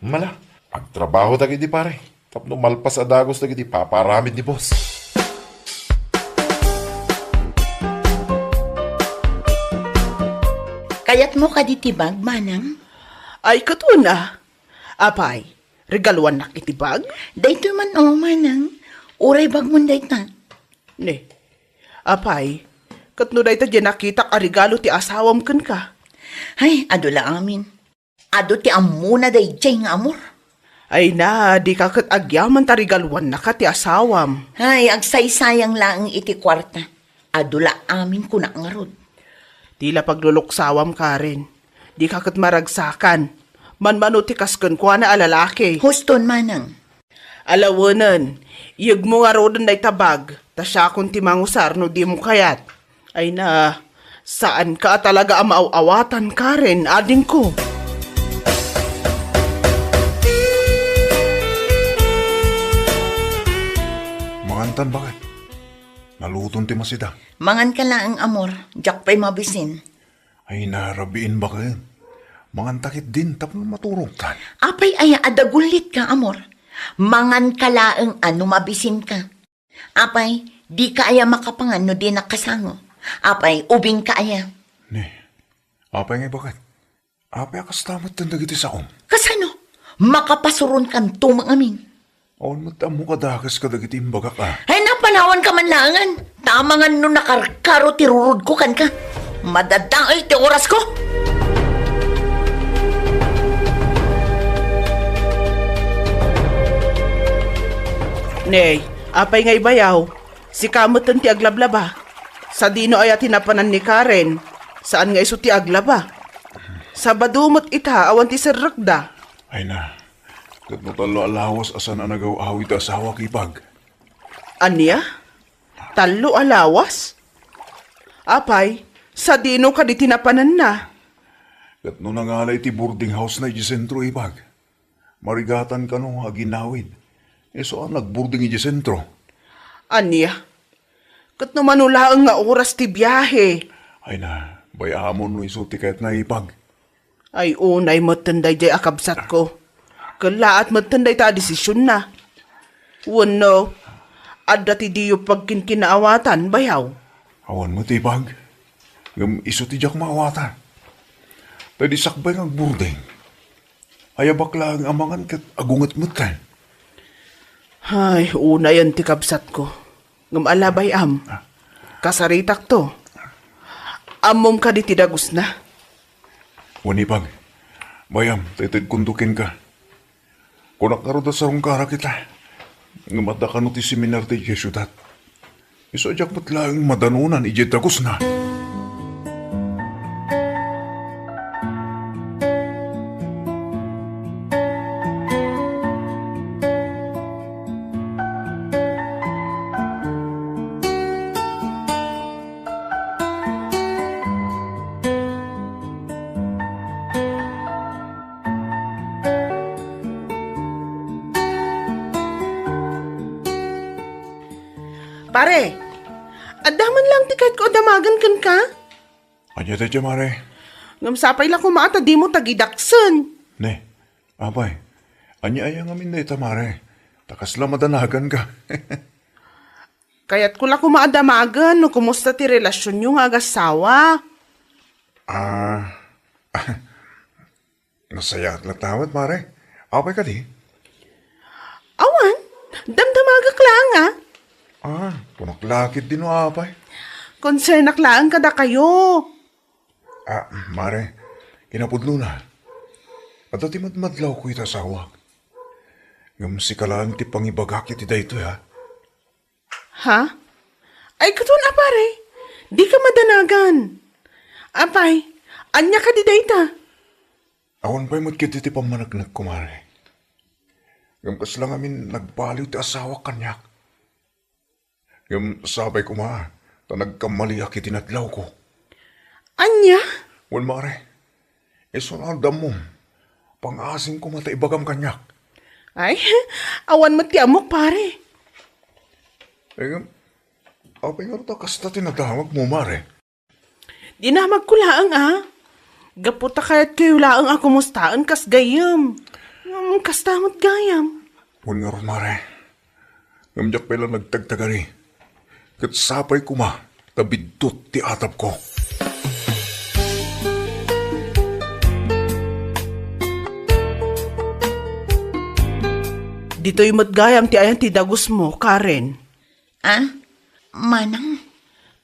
Mala, agtrabaho dagiti pare, tapno malpas a dagus dagiti papaaramid ni boss. Kayatmo kadi ti bag, manang? Ay, ket una. Apay, regaluannak iti bag? Daytoy man, o, manang. Uray bagmon dayta. Ne. Apay, ket no dayta diay nakitak a regalo ti asawam kenka? Ay, adu la amin. Adu ti ammona daydiay nga amor. Ay na, dika ket agyaman ta regaluannaka ti asawam. Ay, agsaysayang laeng iti kuarta. Adu la amin, kunak ngarud. Ti la pagluluksawam, Karen. Dika ket maragsakan. Manmano ti kas kenkuana a lalaki. Huston, manang. Alawenen, iyegmo ngaruden dayta bag, ta siakon ti mangusar no dimo kayat. Ay na, saanka a talaga a maaw-awatan, Karen, adingko. Mangantan, baket. Naluton ti masida. Manganka laeng, amor, diak pay mabisin. Ay, narabiin, baket. Manganta ketdin tapno maturogtan. Apay aya a dagullitka, amor? Manganka laeng a no mabisinka. Apay, dika aya makapangan no dinak kasango? Apay, ubingka aya? Ne, apay ngay, baket? Apay a kasta metten dagiti saom? Kasano? Makapasuronkanto met ngamin. Awan met ammo kadakes kadagiti imbagak a. Ay, napanawanka man laengen. Ta amangan no nakarkaro ti rurudko kenka. Madadael ti orasko. Nay, apay ngay bayaw? Sika metten ti aglablaba. Sadino aya ti napanan ni Karen? Saan nga isu ti aglaba? Sabado met ita, awan ti serrekda. Ay na, ket no tallo a lawas a saan a nagaw-awid ti asawak, ipag. Ania? Tallo a lawas? Apay, sadino kadi ti napananna? Ket no nangalay ti boarding house na iti sentro, ipag. Marigatan kano nga aginawid. Isu a nagboarding idiay sentro. Ania? Ket no mano laeng nga oras ti biahe? Ay na, bay-amon no isu ti kayatna, Ipag. Ay, unay metten daydiay a kabsatko. Kellaat metten dayta a desisionna. Wenno, adda ti diyo pagkinkinaawatan, bayaw? Awan met, Ipag. Ngem isu ti diak maawatan. Ta idi sakbay nga agboarding, ayabak laeng a mangan ket agunget metten. Ay, unayen ti kabsatko. Ngem ala, bay-am. Ah. Kasaritakto. Ammom kadi ti dagusna? Wen, Ipag. Bay-am, ta itedkonto kenka. Kunak ngarud a sarungkarak ita. Ngem adda kano ti seminar daydiay siudad. Isu a diak met laeng madanunan idiay dagusna. Pare, adda man lang ti kayatko a damagen kenka? Ania dayta, Mare? Ngem sapay la koma ta dimo tagidaksen. Ne, apay, ania aya ngamin dayta, Mare? Ta kasla madanaganka. Kayatko la koma a damagen no kumusta ti relasionyo nga agassawa. Ah, nasayaat latta met, Mare. Apay kadi? Awan, damdamagak laeng, a. Ah, kunak la ketdi no apay. Konsernak laeng kadakayo. Ah, Mare, kinapudnona, adda ti madmadlawko iti asawak. Ngem sika laeng ti pangibagak iti daytoy, a. Ha? Ay, katon a, pare, dika madanagan. Apay, ania kadi dayta? Awan pay met ketdi ti pammaneknekko, Mare. Ngem kasla ngamin nagbaliw ti asawak kaniak. Ngem sapay koma ta nagkammaliak iti nadlawko. Ania? Wen, Mare, isu a addam, pangaasim koma ta ibagam kaniak. Ay, awan met ti ammok, pare. Eh, ngem, apay ngarud a kasta ti nadamagmo, Mare? Dinamagko laeng, a. Gapu ta kayatkayo laeng a kumustaen kas gayyem. Ngem kasta met gayam. Wen ngarud, Mare. Ngem diak pay la nagtagtagari. Ket sapay koma ta biddut ti atapko. Ditoy met gayam ti ayan ti dagusmo, Karen. A, manang?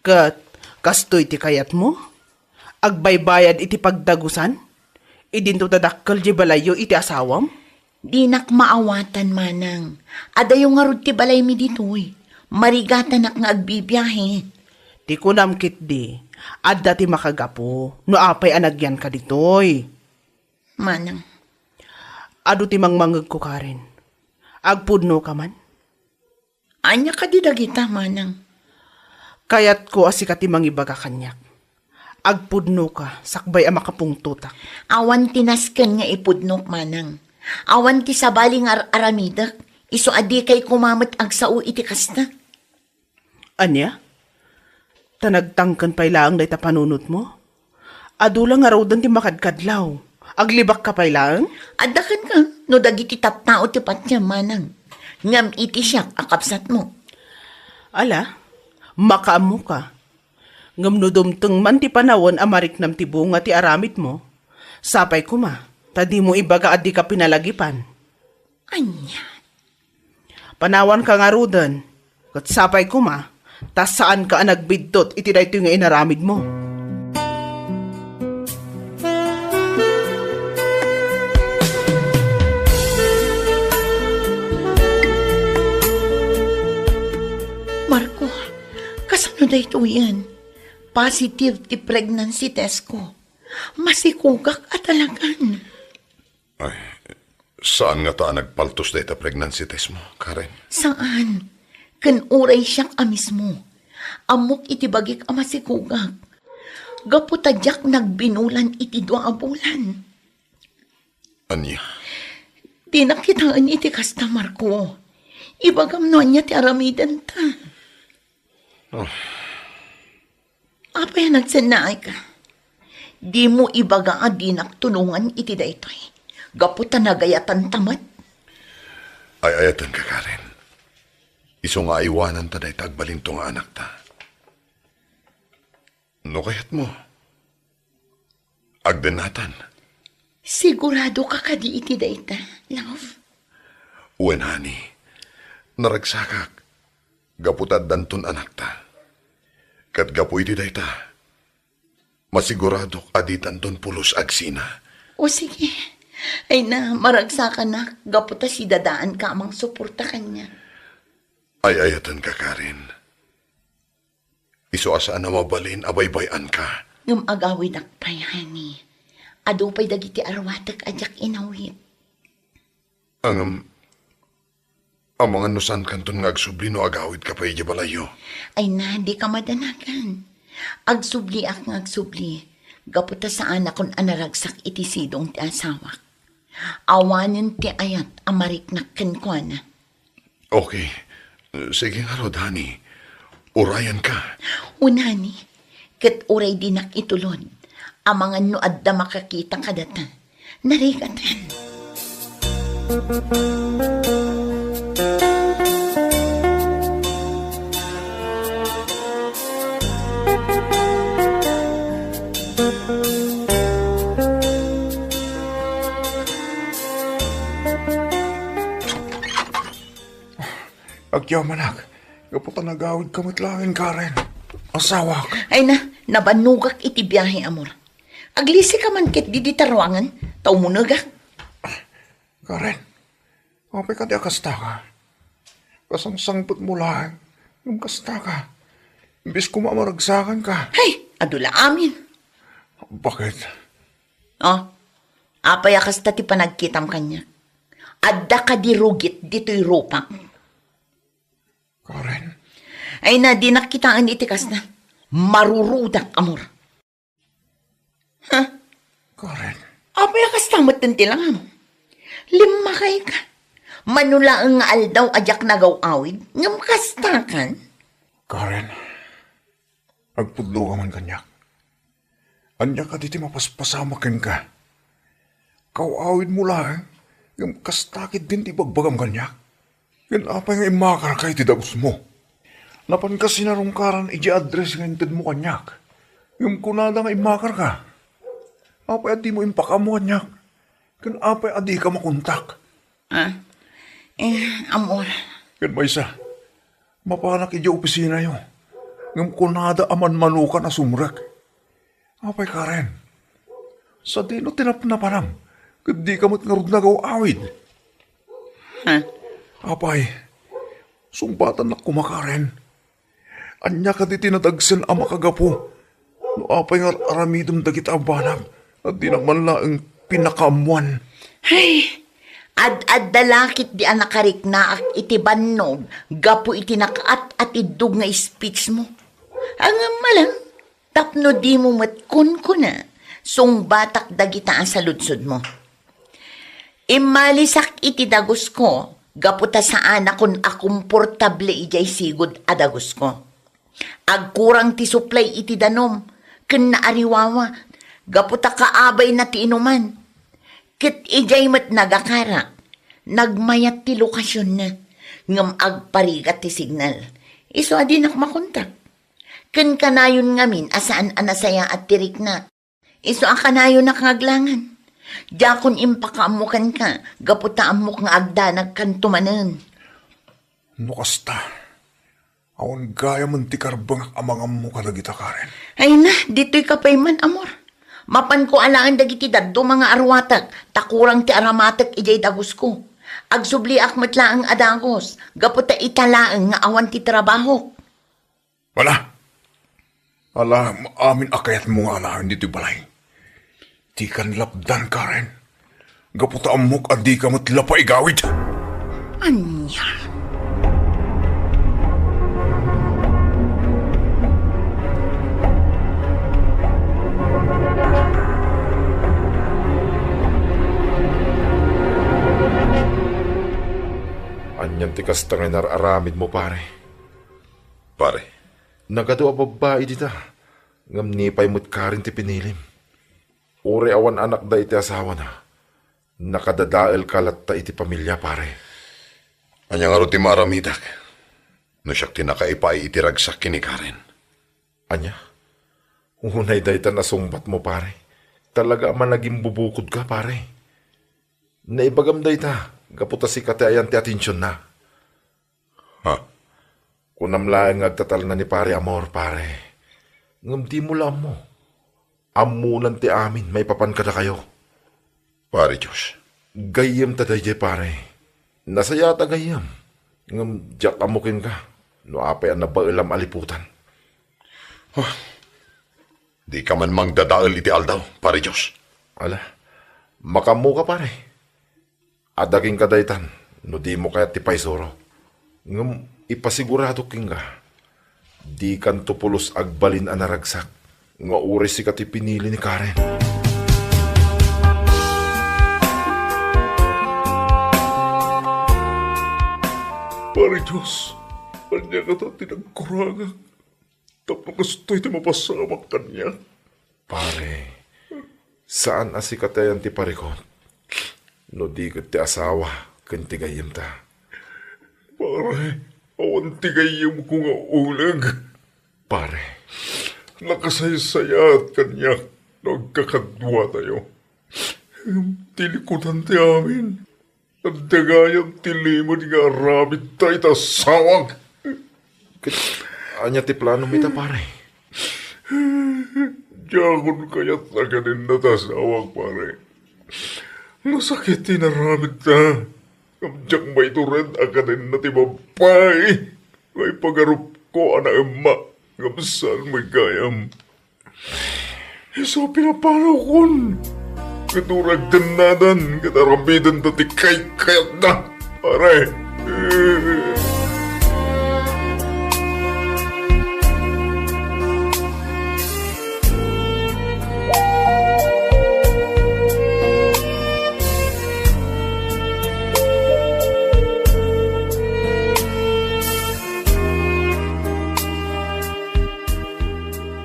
Ket kastoy ti kayatmo? Agbaybayad iti pagdagusan? Idinto ta dakkel ti balayyo iti asawam? Dinak maawatan, manang. Adayo ngarud ti balaymi ditoy. Marigatanak nga agbibiahe. Ti kunam ketdi, adda ti makagapu no apay a nagyanka ditoy. Manang. Adu ti mangmangegko, Karen. Agpudnoka man? Ania kadi dagita, manang? Kayatko a sika ti mangibaga kaniak. Agpudnoka sakbay a makapungtotak. Awan ti nasken nga ipudnok, manang. Awan ti sabali nga ar-aramidek. Isu a dikay koma met agsao iti kasta. Ania? Ta nagtangken pay laeng dayta panunotmo? Adu la ngaruden ti makadkadlaw. Aglibakka pay laeng? Adda kenka no dagiti tattao ti patiam, manang. Ngem iti siak a kabsatmo. Ala, makaammoka. Ngem no dumteng man ti panawen a mariknam ti bunga ti aramidmo, sapay koma, ta dimo ibaga a dika pinalagipan. Ania? Panawanka ngaruden, ket sapay koma, ta saanka a nagbiddut iti daytoy nga inaramidmo. Marco, kasano daytoyen? Positive ti pregnancy test ko. Masikogak a talagan. Ay, saan ngata a nagpaltos dayta pregnancy test mo, Karen? Saan. Ken uray siak a mismo. Ammok iti bagik a masikogak. Gapu ta diak nagbinulan iti dua a bulan. Ania? Dinak kitaen iti kasta, Marco. Ibagam no ania ti aramidenta. Oh. Apay a nagsennaayka? Dimo ibaga a dinak tulongan iti daytoy. Gapu ta nagayatanta met. Ay-ayatenka, Karen. Isu nga aiwananta dayta agbalinto nga anakta. No kayatmo, agdennatan. Siguradoka kadi iti dayta, love? Wen, honey. Naragsakak gapu ta addanton anakta. Ket gapu iti dayta, masiguradok a ditanton pulos agsina. O sige. Ay na, maragsakanak gapu ta sidadaanka a mangsuporta kaniak. Ay-ayatenka, Karen. Isu a saan a mabalin a baybay-anka. Ngem agawidak pay, honey. Adu pay dagiti arwatek a diak inawit. Ngem, amangan no saankanton nga agsubli no agawidka pay idiay balayyo. Ay na, dika madanagan. Agsubliak nga agsubli. Gapu ta saanakon a naragsak iti sidong ti asawak. Awanen ti ayat a mariknak kenkuana. Okay. Sige ngarud, honey. Urayanka. Wen, honey. Ket uray dinak itulod. Amangan no adda makakita kadata. Narigaten. Agyamanak, gapu ta nagawidka met laeng, Karen. Asawak. Ay na, nabannogak iti biahe, amor. Aglisika man ketdi dita ruangan, ta umunegak. Karen, apay kadi a kastaka? Kasangsangpetmo laeng, ngem kastaka. Imbes koma a maragsakanka. Hay, adu la amin. Bakit? Oh, apay a kasta ti panagkitam kaniak? Adda kadi rugit ditoy rupak? Karen? Ay na, dinak kitaen iti kasta. Marurudak, amor. Ha? Karen? Apay a kasta met ti langam? Limmakayka. Mano laeng nga aldaw a diak nagaw-awid, ngem kastakan? Karen, agpudloka man kaniak. Ania kadi ti mapaspasamak kenka? Kaw-awidmo laeng, ngem kasta ketdin ti ibagbagam kaniak? Ken apay nga immakarka iti dagusmo? Napanka sinarungkaran idiay address nga intedmo kaniak. Ngem kunada nga immakarka. Apay a dimo impakaammo kaniak? Ken apay a dika makontak? Ah, eh, amor. Ken maysa, mapanak idiay opisinayo. Ngem kunada a manmanokan a sumrek. Apay, Karen? Sadino ti napnapanam ket dika met ngarud nagaw-awid? Ha? Apay, sungbatannak koma, Karen. Ania kadi ti nadagsen a makagapu no apay nga ar-aramidem dagita a banag a dinak man laeng pinakaammoan? Hay, ad-adda la ketdi a nakariknaak iti bannog gapu iti nakaat-atiddog nga speechmo. Ngem ala, tapno dimo met kunkuna, sungbatak dagita a saludsodmo. Immalisak iti dagusko gapu ta saanakon a komportable idiay sigud a dagusko. Agkurang ti supply iti danum ken naariwawa gapu ta kaabayna ti inuman. Ket idiay met nagakarak, nagmayat ti lokasionna, ngem agparigat ti signal. Isu a dinak makontak. Ken kanayon ngamin a saan a nasayaat ti riknak. Isu a kanayonak nga aglangan. Diakon impakaammo kenka, gapu ta ammok nga agdanagkanto manen. No kasta, awan gayamen ti karbengak a mangammo kadagita, Karen. Ay na, ditoy ka pay man, amor. Mapanko alaen dagiti dadduma nga arwatek, ta kurang ti aramatek idiay dagusko. Agsubliak met laeng a dagus, gapu ta ita laeng nga awan ti trabahok. Ala, ala, amin a kayatmo nga alaen ditoy balay. Dikan lapdan, Karen. Gapu ta ammok a dika met la paigawid. Ania? Anian ti Kasta nga inar-aramidmo, pare. Pare. Nagadu a babbai dita, ngem ni pay met Karen ti pinilim. Uray awan anakda iti asawana, nakadadaelka latta iti pamilia, pare. Ania ngarud ti maaramidak no siak ti nakaipaay iti ragsak ken ni Karen? Ania? Unay dayta nasungbatmo, pare. Talaga a managimbubukodka, pare. Naibagam dayta, gapu ta sika ti ayan ti atensionna. Ha? Kunam laeng nga agtatalna ni Pare Amor, pare. Ngem dimo la ammo. Ammonan ti amin maipapan kadakayo. Pare Josh. Gayyem ta daydiay, pare. Nasayaat a gayyem. Ngem diak ammo kenka no apay a nabaelam a liputan. Huh. Dika man mangdadael iti aldaw, Pare Josh. Ala, makaammoka, pare. Adda kenka daytan no dimo kayat ti paisuro. Ngem ipasiguradok kenka, dikanto pulos agbalin a naragsak nga uray sika ti pinili ni Karen. Pare Josh, ania ngata ti nagkurangak tapno kastoy ti mapasamak kaniak? Pare, saan a sika ti ayan ti parikut no di ket ti asawa ken ti gayyemta. Pare, awan ti gayyemko nga uleg. Pare. Nakasaysayaat kaniak no agkakaduatayo. Ngem ti likudan ti amin. Adda gayam ti limed nga aramidta ita asawak. Ket ania ti planom ita, pare? Diakon kayat a kanenna ti asawak, pare. Nasakit ti inaramidta. Ngem diak maitured a kanenna ti babbai nga ipagarupko a naemma ngem saan met gayam. Isu a pinapanawkon ket uray agdennadan ket aramidenda ti kaykayatna, pare.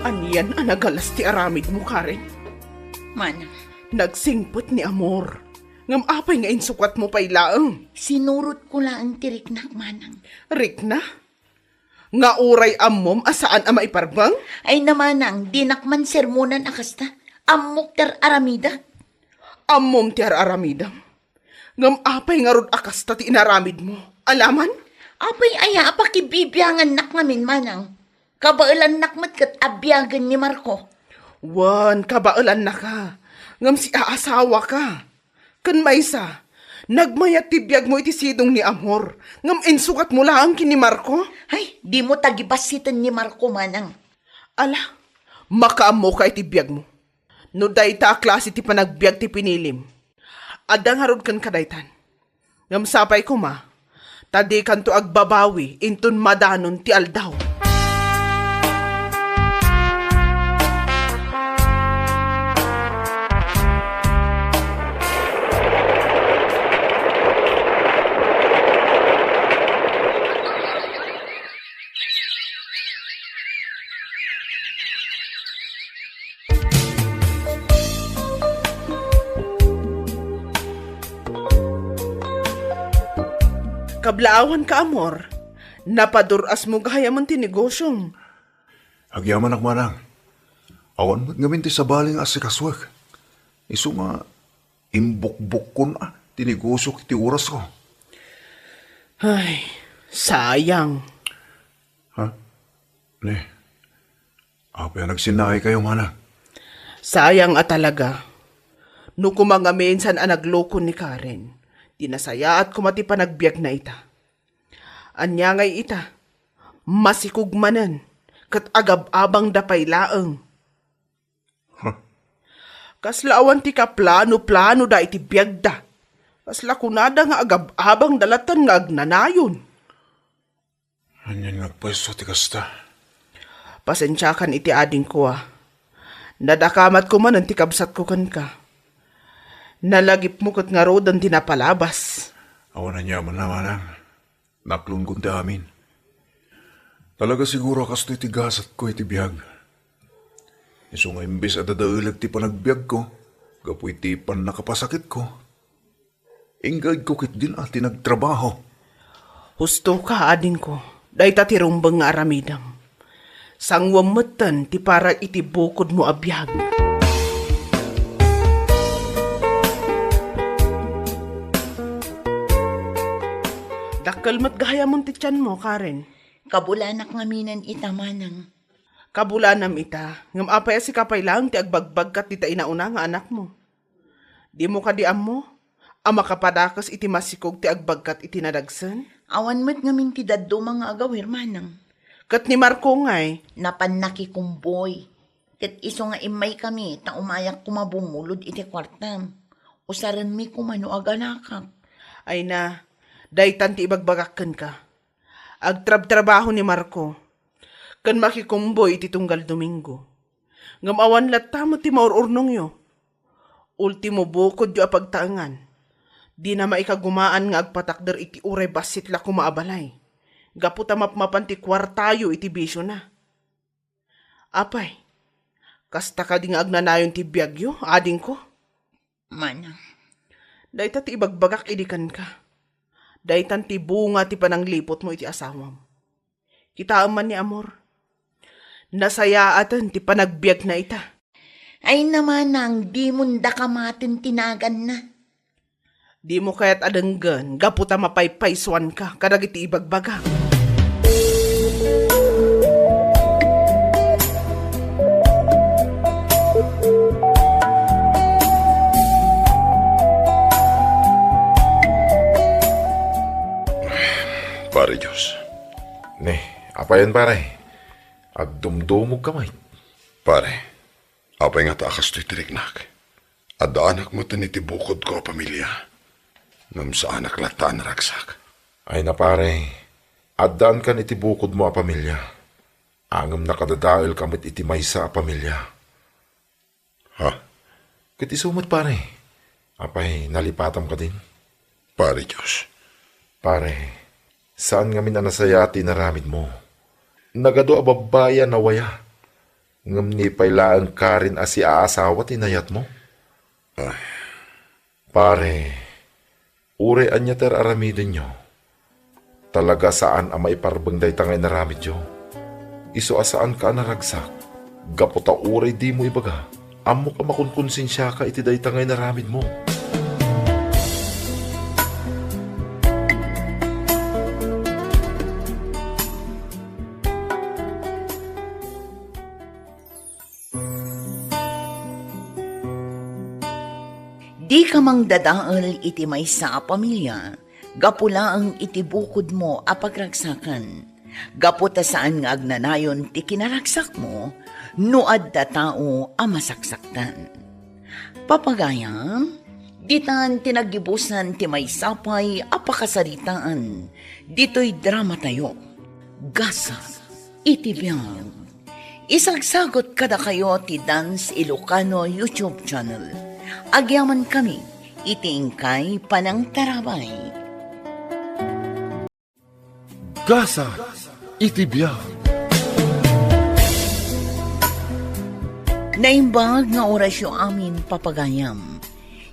Anian a nagalas ti aramidmo, Karen? Manang. Nagsingpet ni Amor. Ngem apay nga insukatmo pay laeng? Sinurotko laeng ti riknak, Manang. Rikna? Nga uray ammom a saan a maiparbeng? Ay na, Manang, dinak man sermonan a kasta. Ammok ti ar-aramida. Ammom ti ar-aramidam. Ngem apay ngarud a kasta ti inaramidmo? Alaman? Apay aya a pakibibiangannak ngamin, Manang? Kabaelannak met ket a biagen ni Marco. Wen, kabaelannaka. Ngem siaasawaka. Ken maysa, nagmayat ti biagmo iti sidong ni Amor, ngem insukatmo laeng ken ni Marco? Ay, dimo tagibassiten ni Marco, Manang. Ala, makaammoka iti biagmo. No dayta a klase ti panagbiag ti pinilim, adda ngarud kenka daytan. Ngem sapay koma, ta dikanto agbabawi inton madanon ti aldaw. Kablaawanka, Amor. Napadur-asmo gayamen ti negosyom. Agyamanak, Manang. Awan met ngamin ti sabali nga asikasuek. Isu nga imbukbukkon, ah, ti negosyok iti orasko. Ay, sayang. Ha? Ne, apay a nagsinnaaykayo, Manang? Sayang a talaga. No koma ngamin saan a nagloko ni Karen, di nasayaat koma ti panagbiagna ita. Ania ngay ita? Masikog manen, ket agab-abangda pay laeng. Huh. Kasla awan ti kaplano-planoda iti biagda. Kasla kunada nga agab-abangda lattan nga agnanayon. Anian nga agpayso ti kasta? Pasensiakan iti adingko, a. Nadakamatko manen ti kabsatko kenka. Nalagipmo ket ngaruden ti napalabas. Awan aniamanna, Manang. Naklon kon ti amin. Talaga siguro a kastoy ti gasatko iti biag. Isu nga imbes a dadaelag ti panagbiagko, gapu iti pannakapasakitko, inggaedko ketdin a ti nagtrabaho. Husto ka, adingko. Dayta ti rumbeng nga aramidem. Sanguem metten ti para iti bukodmo a biag. Dakkel met gayamon ti tianmo, Karen. Kabulanak ngaminen ita, manang. Kabulanam ita, ngem apay a sika pay laeng ti agbagbagkat dita inauna nga anakmo? Dimo kadi ammo a makapadakes iti masikog ti agbagkat iti nadagsen? Awan met ngamin ti dadduma nga agawir, manang. Ket ni Marco ngay? Napan nakikumboy. Ket isu nga immaykami ta umayak koma bumulod iti kuartam. Usarenmi koma no aganakak. Ay na, daytan ti ibagbagak kenka. Agtrabtrabaho ni Marco ken makikumboy iti tunggal Domingo. Ngem awan latta met ti maur-urnongyo. Ultimo bukodyo a pagtaengan, dina maikagumaan nga agpatakder iti uray bassit la koma a balay, gapu ta mapmapan ti kuartayo iti bisiona. Apay, kasta kadi nga agnanayon ti biagyo, adingko? Manang. Dayta ti ibagbagak idi kenka. Daytan ti bunga ti panangliputmo iti asawam. Kitaem man ni Amor. Nasayaaten ti panagbiagna ita. Ay na, manang, dimon daka maten ti naganna. Dimo kayat a denggen gapu ta mapaypaysuanka kadagiti ibagbagak. Pare Dios. Ne, apayen, pare? Agdumdumogka met. Pare, apay ngata a kastoy ti riknak? Addaanak metten iti bukodko a pamilia, ngem saanak latta a naragsak. Ay na, pare, addaankan iti bukodmo a pamilia, ngem nakadadaelka met iti maysa a pamilia. Ha? Ket isu met, pare. Apay, nalipatam kadin? Pare Dios. Pare, saan ngamin a nasayaat ti inaramidmo. Nagadu a babbai a nawaya, ngem ni pay laeng Karen a siaasawa ti inayatmo. Ay. Pare, uray ania ti ar-aramidenyo, talaga saan a maiparbeng dayta nga inaramidyo. Isu a saanka a naragsak, gapu ta uray dimo ibaga, ammok a makonkonsensiaka iti dayta nga inaramidmo. Dika mangdadael iti maysa a pamilia gapu laeng iti bukodmo a pagragsakan, gapu ta saan nga agnanayon ti kinaragsakmo no adda tao a masaksaktan. Papagayam, ditan ti naggibusan ti maysa pay a pakasaritaan ditoy dramatayo, Gasat iti Biag. Isagsagut kadakayo ti Dance Ilocano YouTube channel. Agyamankami iti inkay panangtarabay. Gasat iti Biag. Naimbag nga orasyo amin, papagayam.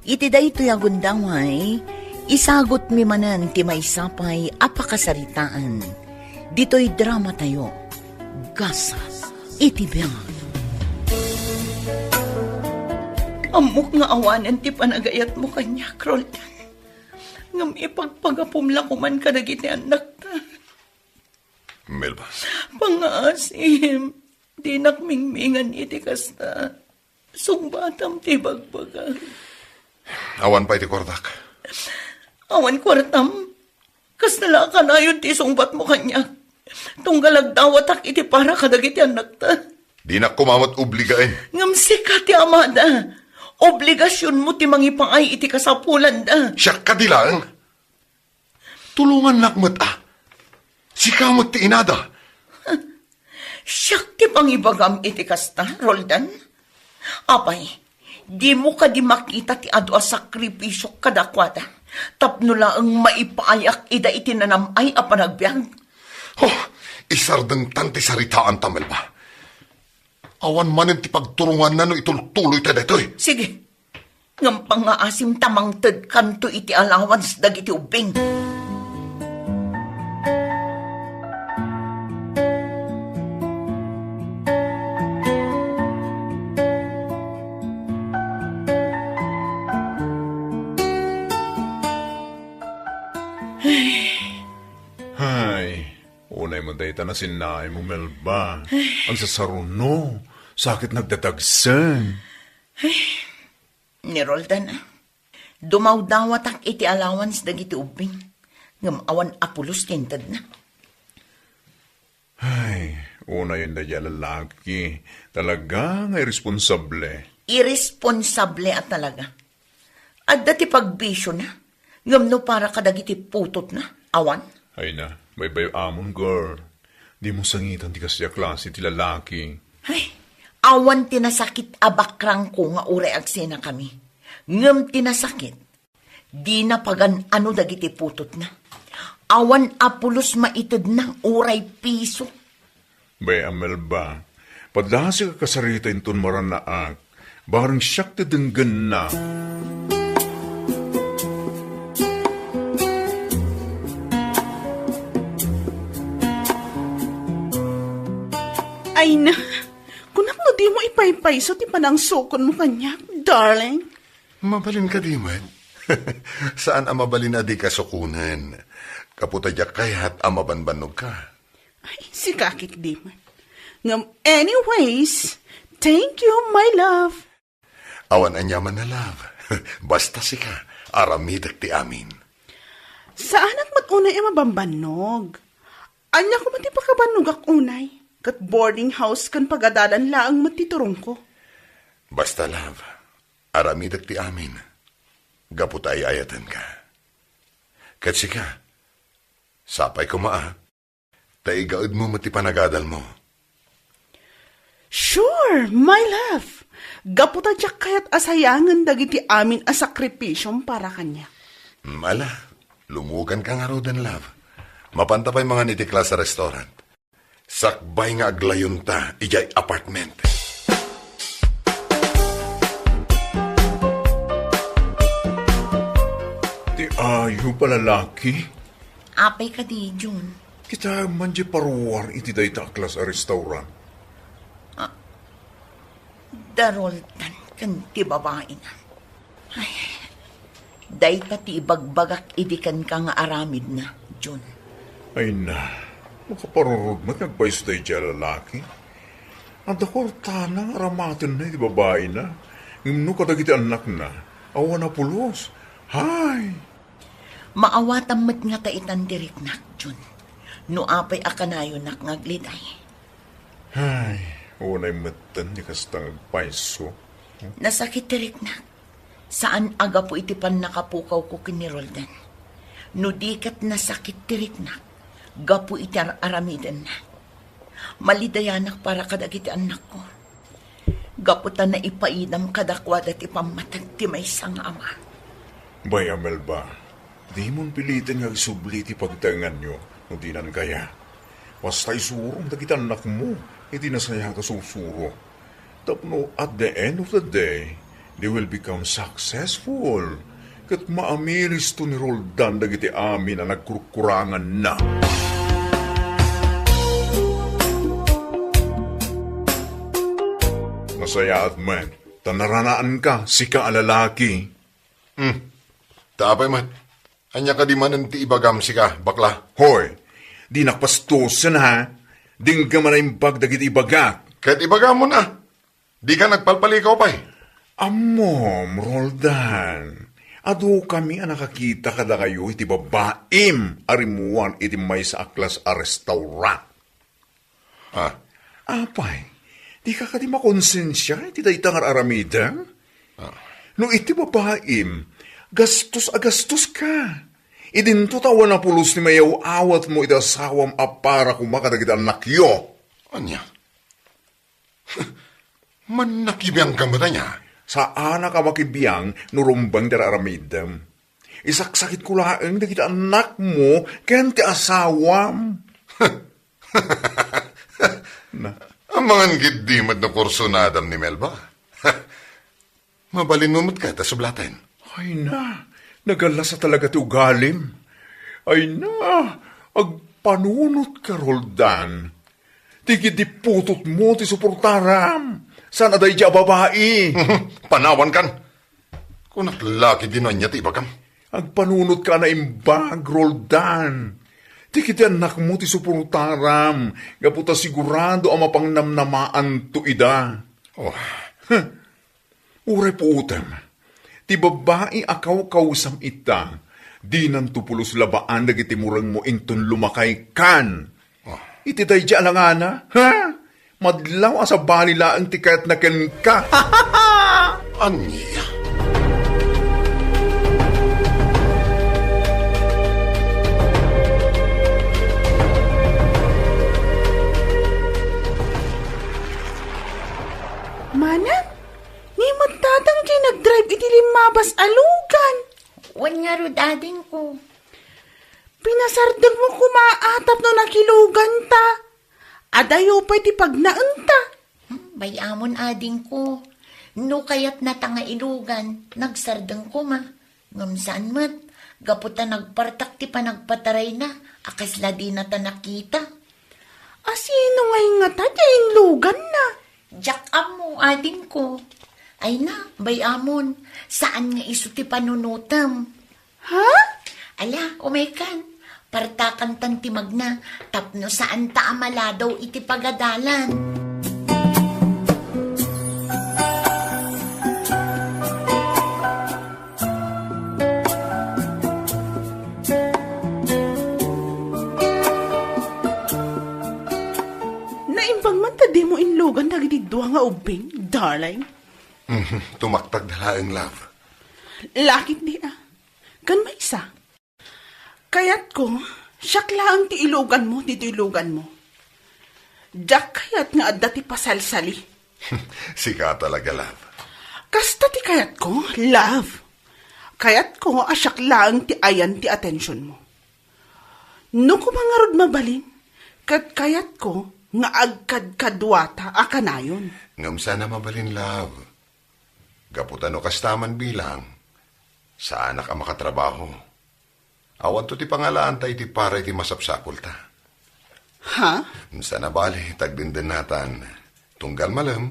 Iti daytoy a gundaway, isagutmi manen ti maysa pay a pakasaritaan ditoy dramatayo, Gasat iti Biag. Ammok nga awanen ti panagayatmo kaniak, Roldan. Ngem ipagpagapom la koman kadagiti annakta. Melba. Pangngaasim, dinak mingmingan iti kasta. Sungbatam ti ibagbagam. Awan pay ti kuartak. Awan kuartam? Kasta la a kanayon ti sungbatmo kaniak. Tunggal agdawatak iti para kadagiti annakta. Dinak koma met obligaen. Ngem sika ti amada. Obligasionmo ti mangipaay iti kasapulanda. Siak kadi laeng? Tulongannak met a. Sika met ti inada. Siak ti pangibagam iti kasta, Roldan. Apay, dimo kadi makita ti adu a sakrifisiok kadakuada? Tapno laeng maipaayak ida iti nanam-ay a panagbiag. Oh, isardengtan ti saritaanta, Melba. Awan manen ti pagturonganna no itultuloyta daytoy. Sige. Ngem pangngaasim ta mangtedkanto iti allowance dagiti ubbing. Ay, unay mo dayta nasinnaay mo, Melba. Agsasaruno, sakit nagdadagsen. Ni Roldan, ah. Dumawdawatak iti allowance dagiti ubbing. Ngem awan a pulos ti intedna. Ay, unayen daydiay a lalaki. Talaga nga irresponsable. Irresponsable a talaga. Adda ti pagbisiona, ngem no para kadagiti putotna, awan. Ay na, baybay-amon, girl. Dimo sangitan ti kasdiay a klase ti lalaki. Ay, awan ti nasakit a bakrangko nga uray agsenakami. Ngem ti nasakit, dina pagan-ano dagiti putotna. Awan a pulos maitedna uray piso. Bay, Amelba, padasika kasarita inton marannaak, bareng siak ti denggenna. Ay na, kunak no dimo ipaypayso ti panangsukonmo kaniak, darling. Mabalin kadi met? Saan a mabalin a dika sukonen. Gapu ta diak kayat a mabanbannogka. Ay, sika ketdi met. Ngem anyways, thank you, my love. Awan aniaman a love. Basta sika, aramidek ti amin. Saanak met unay a mabanbannog. Ania koma ti pakabannogak unay? Ket boarding house ken pagadalan laeng met ti turongko. Basta, love, aramidek ti amin. Gapu ta ay-ayatenka. Ket sika, sapay koma a, ta igaedmo met ti panagadalmo. Sure, my love. Gapu ta diak kayat a sayangen dagiti amin a sakripisiom para kaniak. Mm, ala, lumuganka ngaruden, love. Mapanta pay mangan iti class a restaurant. Sakbay nga aglayonta idiay apartment. Ti ayo, palalaki. Apay kadi, Jun? Kitaem man diay paruar iti dayta a class a restaurant. Ah, da Roldan ken ti babaina. Ay, dayta ti ibagbagak idi kenka nga aramidna, Jun. Ay na, makaparurod met nga agpayso daydiay a lalaki. Adda kuartana nga aramatenna iti babaina, ngem no kadagiti annakna, awan a pulos. Hay! Maawatam met ngata itan ti riknak, Jun. No apay a kanayonak nga agliday. Ay, unay metten ti kasta nga agpayso. Nasakit ti riknak. Saan a gapu iti pannakapukawko ken ni Roldan. No di ket nasakit ti riknak, gapu iti ar-aramidenna. Malidayanak para kadagiti annakko. Gapu ta naipaidam kadakuada ti pammateg ti maysa nga ama. Bay, Amelba, dimon piliten nga agsubli ti pagtaenganyo no dinan kaya. Basta isurom dagiti annakmo iti nasayaat a sursuro. Tapno at the end of the day, they will become successful. Ket maamiristo ni Roldan dagiti amin a nagkurkuranganna. Nasayaat met, ta naranaanka, sika a lalaki. Hmm. Ta apay met? Ania kadi manen ti ibagam sika, bakla? Hoy, dinak pastosen, ha? Dengngem a naimbag dagiti ibagak. Ket ibagamon a, dika nagpalpalikaw pay. Ammom, Roldan, adukami a nakakita kadakayo iti babaim a rimmuar iti maysa a class a restaurant. Ah. Apay, dika kadi makonsensia iti dayta nga ar-aramidem? Ah. No iti babaim, gastos a gastoska. Idinto ta awan a pulos ti mayaw-awatmo iti asawam a para koma kadagiti annakyo. Ania? Mannakibiangka met ania? Saanak a makibiang no rumbeng ti ar-aramidem. Isaksakitko laeng dagiti annakmo ken ti asawam. Na. Amangan ketdi met no kursunadam ni Melba. Mabalinmo met kayat a sublaten? Ay na, nagalasa talaga ti ugalim. Ay na, agpanunotka, Roldan. Ti ketdi putotmo ti suportaram. Saan a daydi a babai. Panawankan. Kunak la ketdi no ania ti ibagam. Agpanunotka a naimbag, Roldan. Ti ketdi annakmo ti suportaram, gapu ta sigurado a mapangnamnamaanto ida. Oh. Huh. Uray puotem, ti babai a kawkawsam ita, dinanto pulos labaan dagiti murengmo inton lumakaykan. Oh. Iti daydi a langana, ha? Madlaw a sabali laeng ti kayatna kenka. Ania? Manang, ni met tatang diay nagdrive iti limmabas a lugan. Wen ngarud, adingko. Pinasardengmo koma a tapno nakiluganta. Adayo pay ti pagnaenta. Hmm, bay-amon, adingko. No kayatnata nga ilugan, nagsardeng koma. Ngem saan met, gapu ta nagpartak ti panagpatarayna, a kasla dinata nakita. A sino ngay ngata ti inluganna? Diak ammo, adingko. Ay na, bay-amon, saan nga isu ti panunotem. Ha? Ala, umaykan. Partakantan ti magna, tapno saanta a maladaw iti pagadalan. Naimbag man ta dimo inlugan dagiti dua nga ubbing, darling. Mhm, tumaktagda laeng, love. Lakit di a. Kan maysa. Kayatko, siak laeng ti iluganmo ditoy luganmo. Diak kayat nga adda ti pasalsali. Sika talaga, love. Kasta ti kayatko, love. Kayatko a siak laeng ti ayan ti atensionmo. No koma ngarud mabalin, ket kayatko nga agkadkaduata a kanayon. Ngem saan a mabalin, love. Gapu ta no kasta man bilang, saanak a makatrabaho. Awanto ti pangalaanta iti para iti masapsapulta. Ha? Saan a bale, tagdendennatan. Tunggal malem,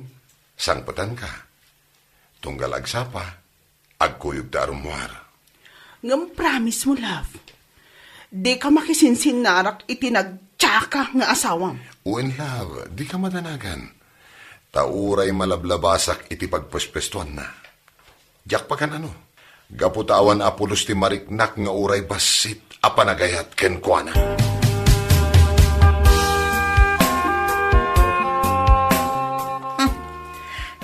sangpetanka. Tunggal agsapa, agkuyogta a rummuar. Ngem promise mo, love, dika makisinsinnarak iti nagtiaka nga asawam. Wen, love, dika madanagan. Ta uray malablabasak iti pagpespestuanna. Diak pagan-ano, gapu ta awan a pulos ti mariknak nga uray bassit a panagayat kenkuana. Hmm.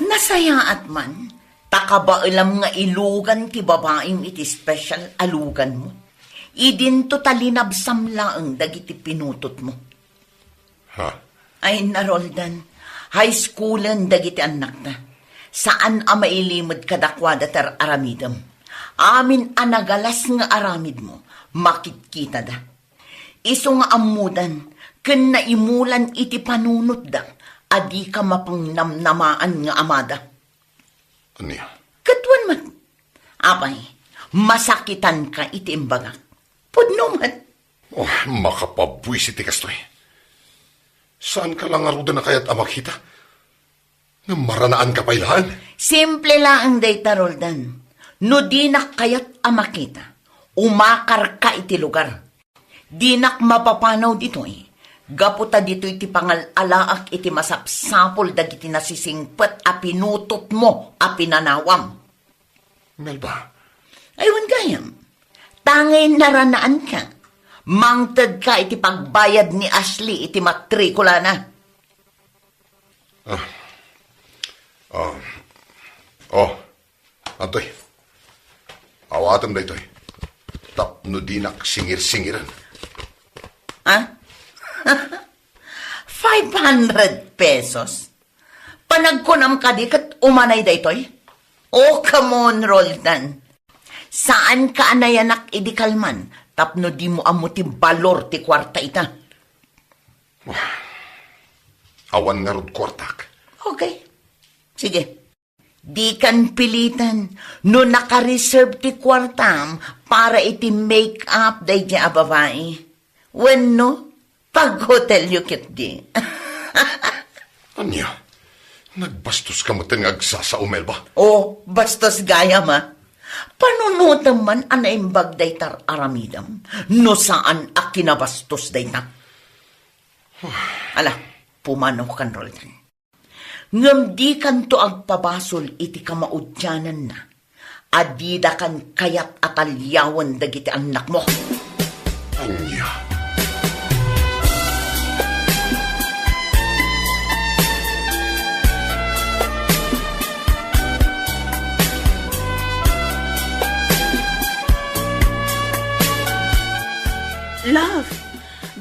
Nasayaat man, ta kabaelam nga ilugan ti babaim iti special a luganmo. Idinto ta linabsam laeng dagiti pinutotmo. Ha? Ay, na, Roldan, high schoolen dagiti annakta. Saan a mailimed kadakuada ti ar-aramidem. Amin a nagalas nga aramidmo, makitkitada. Isu nga ammodan, ken naimulan iti panunotda, a dika mapangnamnamaan nga amada. Ania? Ket wen met, apay, masakitanka iti imbagak. Pudno met. Oh, makapabuisit ti kastoy. Saanka la ngaruden a kayat a makita? Ngem maranaanka pay laeng? Simple laeng dayta, Roldan. No dinak kayat a makita, umakarka iti lugar. Dinak mapapanaw ditoy, gapu ta ditoy ti pangal-alaak iti masapsapul dagiti nasisingpet a pinutotmo a pinanawam. Melba. Ay, wen gayam. Tangay naranaanka. Mangtedka iti pagbayad ni Ashley iti matrikulana. Ah. Ah. Oh. Antoy. Awatem daytoy. Tapno dinak singir-singiran. Ah? Five hundred pesos? Panagkunam kadi ket umanay daytoy? Oh, come on, Roldan. Saanka a nayanak idi kalman tapno dimo ammo ti balor ti kuarta ita. Awan ngarud kuartak. Okay. Sige. Dikan pilitan no naka-reserve ti kuartam para iti make-up daydiay a babai. Wenno, paghotelyo ketdi. Ania? Nagbastoska metten nga agsasao, Melba? O, bastos gayam a. Panunotem man a naimbag dayta aramidem no saan a kinabastos dayta. Ala, pumanaw kan Roldan. Ngem dikanto agpabasol iti kamaudiananna a didakan kayat a taliawen dagiti annakmo. Ania? Love,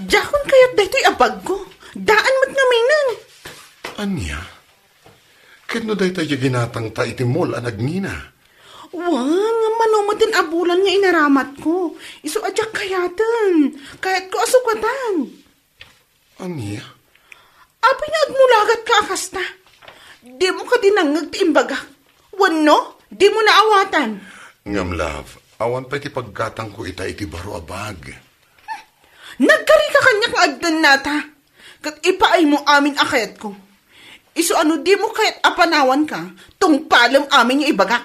diakon kayat daytoy a bagko. Daan met ngaminen. Ania? Ket no dayta ti ginatangta iti mall a nagngina? Wen, mano metten a bulan nga inaramatko. Isu a diak kayaten. Kayatko a sukatan. Ania? Apay nga agmulagatka a kasta? Dimo kadi nangngeg ti imbagak? Wenno, dimo naawatan? Ngem, love, awan pay ti paggatangko ita iti baro a bag. Nagkarika kaniak nga agdennata, ket ipaaymo amin a kayatko. Isu a no dimo kayat a panawanka, tungpalem amin nga ibagak.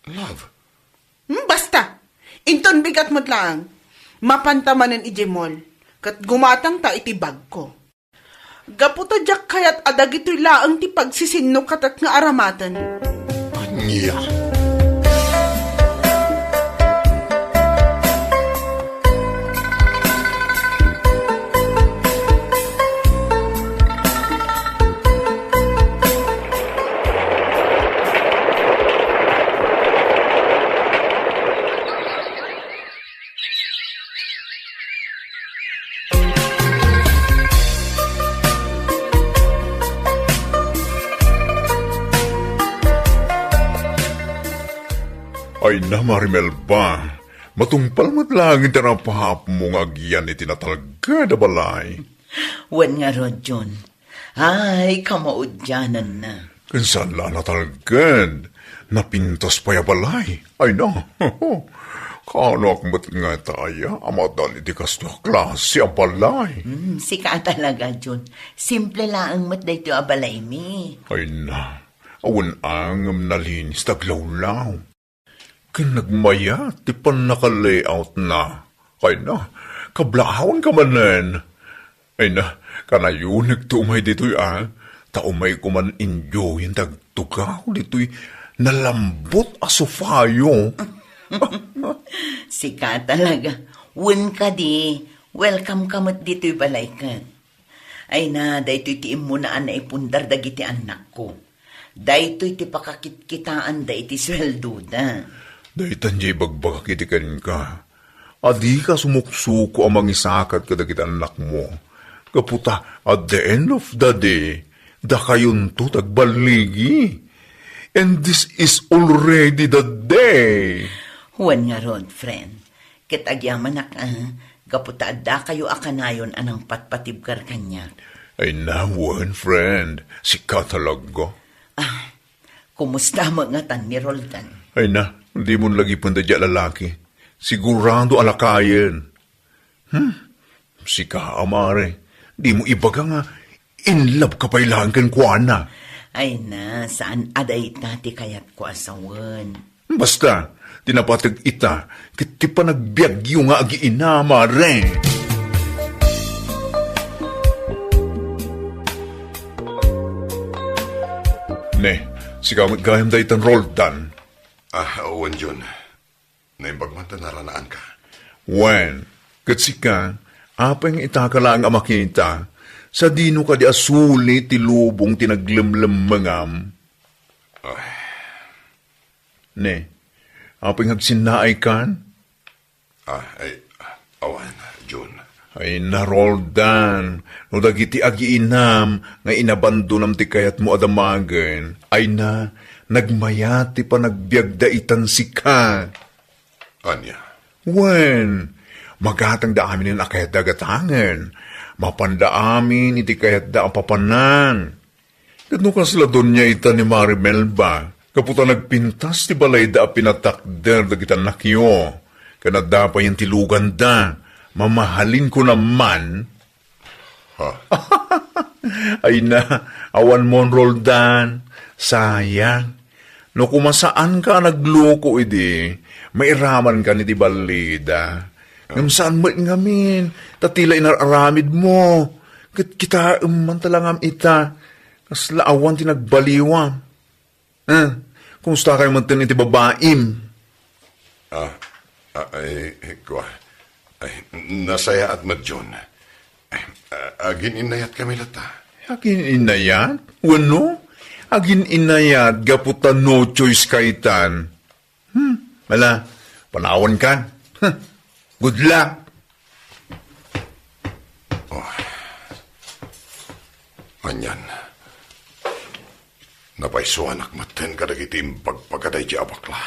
Love. Hmm, basta! Inton bigat met laeng, mapanta manen idiay mall, ket gumatangta iti bagko. Gapu ta diak kayat a dagitoy laeng ti pagsisinnukatak nga aramaten. Ania? Ay na, Mare Melba, matungpal met laeng ti napaapmo nga agyan iti natalged a balay. Wen ngarud, Jun. Ay, kamaudiananna. Ken saan la a natalged, napintas pay a balay. Ay na, kaanoak met ngata aya a madan iti kastoy a klase a balay. Hmm, sika a talaga, Jun. Simple laeng met daytoy a balaymi. Ay na, awan angem nalinis ta aglawlaw. Ken nagmayat ti pannaka-layoutna. Ay na, kablaawanka manen. Ay na, kanayonekto umay ditoy a, ta umayko man enjoyen ti agtugaw ditoy nalambut a sofayo. Sika talaga. Wen kadi, welcome ka met ditoy balayken. Ay na, daytoy ti immuna a naipundar dagiti annakko. Daytoy ti pakakitkitaanda iti sueldoda. Daytan diay ibagbagak iti kenka. A dika sumuksuko a mangisakat kadagiti annakmo. Gapu ta, at the end of the day, dakayonto ti agballigi. And this is already the day. Wen ngarud, friend. Ket agyamanak, a, gapu ta addakayo a kanayon a nangpatpatibkar kaniak. Ay na, wen, friend. Sika talaga. Ah, kumusta met ngatan ni Roldan? Ay na, dimon lagipen daydiay a lalaki. Sigurado a lakayen. Hmm? Sika, a, Mare, dimo ibaga nga in love ka pay laeng kenkuana. Ay na, saan a dayta ti kayatko a sawen. Basta, ti napateg ita, ket ti panagbiagyo nga agiina, Mare. Ne, sika met gayam daytan, Roldan. Ah, wen, Jun. Naimbag man ta naranaanka. Wen, ket sika, apay nga itaka laeng a makita, sadino kadi a suli ti lubong ti naglemmellemmengam? Ay. Ne, apay nga agsinnaaykan? Ah, ay, awan, Jun. Ay na, Roldan, no dagiti agiinam nga inabandonam ti kayatmo a damagen, ay na, nagmayat ti panagbiagda itan sika. Ania? Wen, magatangda aminen a kayatda a gatangen. Mapanda amin iti kayatda a papanan. Ket no kasla donia ita ni Mari Melba, gapu ta nagpintas ti balayda a pinatakder dagiti annakyo, ken adda payen ti luganda, mamahalinko man. Ha? Ay na, awan mon, Roldan. Sayang. No kumasaanka a nagluko idi, mairamankan iti ballida. Ngem saan met ngamin, ta ti la inar-aramidmo. Ket kitaem man talangam ita, kasla awan ti nagbaliwam. Eh, kumusta kayo metten iti babaim? Ah, ah, ay, kua. Ay, nasayaat met, John. Ay, ah, agin-innayat kami latta. Agin-innayat? Wenno? Agin-innayat gapu ta no choice kaytan. Hmm, ala, panawan kan. Huh. Good luck. Oh. Anian. Napaysuanak metten kadagiti imbagbaga daydi a bakla.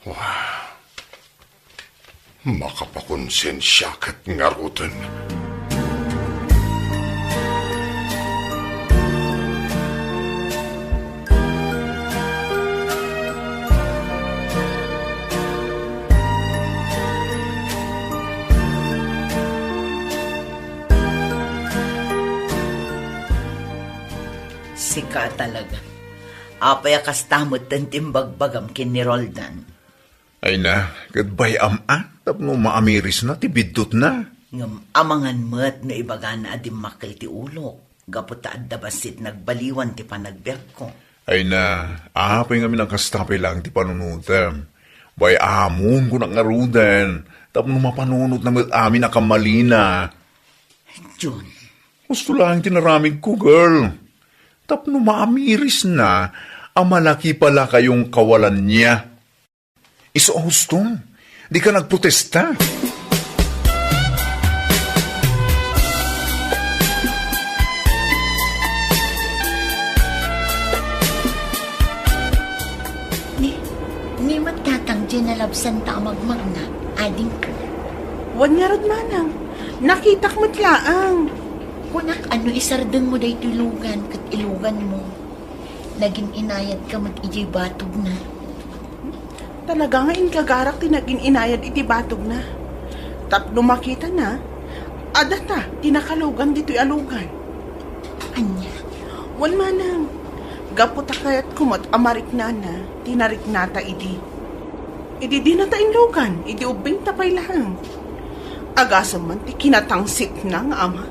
Wah. Makapakonsensia ket ngaruden. Sika talaga. Apay a kasta metten ti imbagbagam ken ni Roldan? Ay na, ket bay-am a, tapno maamirisna ti biddutna. Ngem amangan met no ibagana a dimmakkel ti ulok, gapu ta adda bassit nagbaliwan ti panagbiagko. Ay na, apay ngamin a kasta pay laeng ti panunotem. Bay-amon kunak ngaruden, tapno mapanunotna met amin a kammalina. John. Husto laeng ti naramidko, girl. Tapno maamirisna a malaki pala kayong kawalan niya. Isu a husto, dika nagprotesta. Ni, ni met tatang diay nalabsanta a magmagna, adingko. Wen ngarud, manang. Nakitak met laeng. Kunak, a no isardengmo daytoy lugan ket iluganmo, nagin-inayadka met idiay batogna. Talaga nga inkagarak ti nagin-inayad iti batogna. Tapno makitana, adda ta ti nakalugan ditoy a lugan. Ania? Wen manang, gapu ta kayatko met a mariknana ti nariknata idi. Idi dina ta inlugan, idi ubbingta pay laeng. Agasem man ti kinatangsitna nga ama.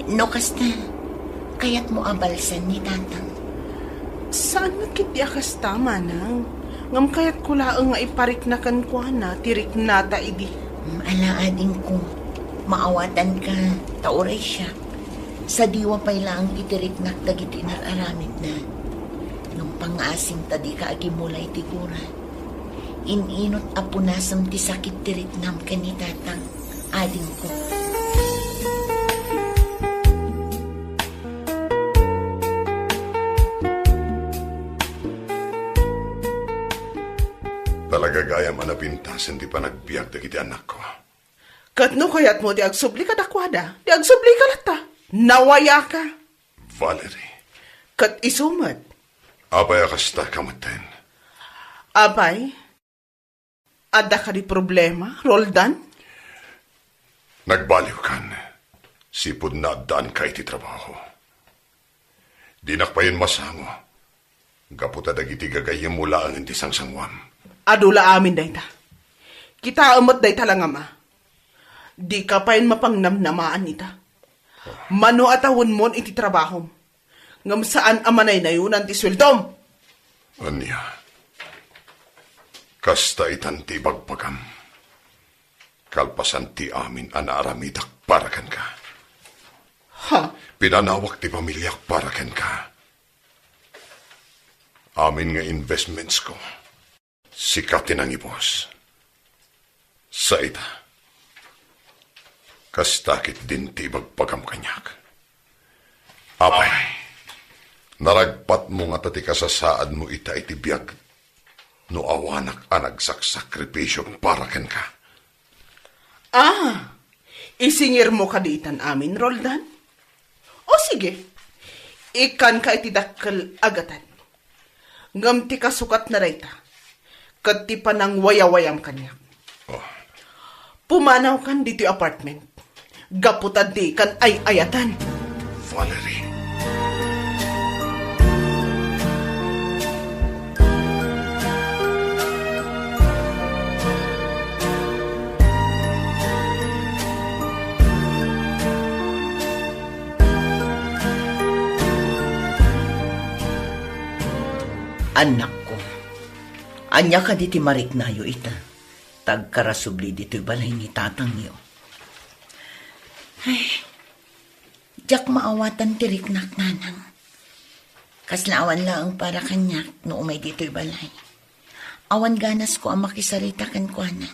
No kasta, kayatmo a balsan ni tatang? Saan met ketdi a kasta, manang. Ngem kayatko laeng nga iparikna kenkuana ti riknata idi. Mm, ala, adingko, maawatanka, ta uray siak. Sadiwa pay laeng iti riknak dagiti inar-aramidna. Ngem pangngaasing ta dika agimmula iti gura. In-inut a punasem ti sakit ti riknam ken ni tatang, adingko. Talaga gayam a napintasen ti panagbiag dagiti annakko. Ket no kayatmo ti agsubli kadakuada, ti agsublika latta. Nawayaka. Valerie. Ket isu met. Apay a kasta ka metten? Apay, adda kadi problema, Roldan? Nagbaliwkan, sipud naaddaanka iti trabaho. Dinak payen masango, gapu ta dagiti gagayyemmo laengen ti sangsangoam. Adu la amin dayta. Kitaem met dayta langam a. Dika payen mapangnamnamaan ita. Mano a tawenmon iti trabahom, ngem saan a manaynayonan ti sueldom. Ania? Kasta itan ti ibagbagam. Kalpasan ti amin a naaramidak para kenka. Ha? Pinanawak ti pamiliak para kenka. Amin nga investmentsko, sika ti nangibus. Sa ita, kasta ketdin ti ibagbagam kaniak. Apay, naragpatmo ngata ti kasasaadmo ita iti biag no awanak a nagsaksakripisio para kenka. Ah, isingirmo kadi itan amin, Roldan? O sige, ikkanka iti dakkel a gatad. Ngem ti kasukatna dayta, ket ti panangwayawayam kaniak. Oh. Pumanawkan ditoy apartment. Gapu ta dikan ay-ayatan. Valerie. Annakko, ania kadi ti mariknayo ita? Tagkarasubli ditoy balay ni tatangyo. Ay, diak maawatan ti riknak, nanang. Kasla awan laeng para kaniak no umay ditoy balay. Awan ganasko a makisarita kenkuana.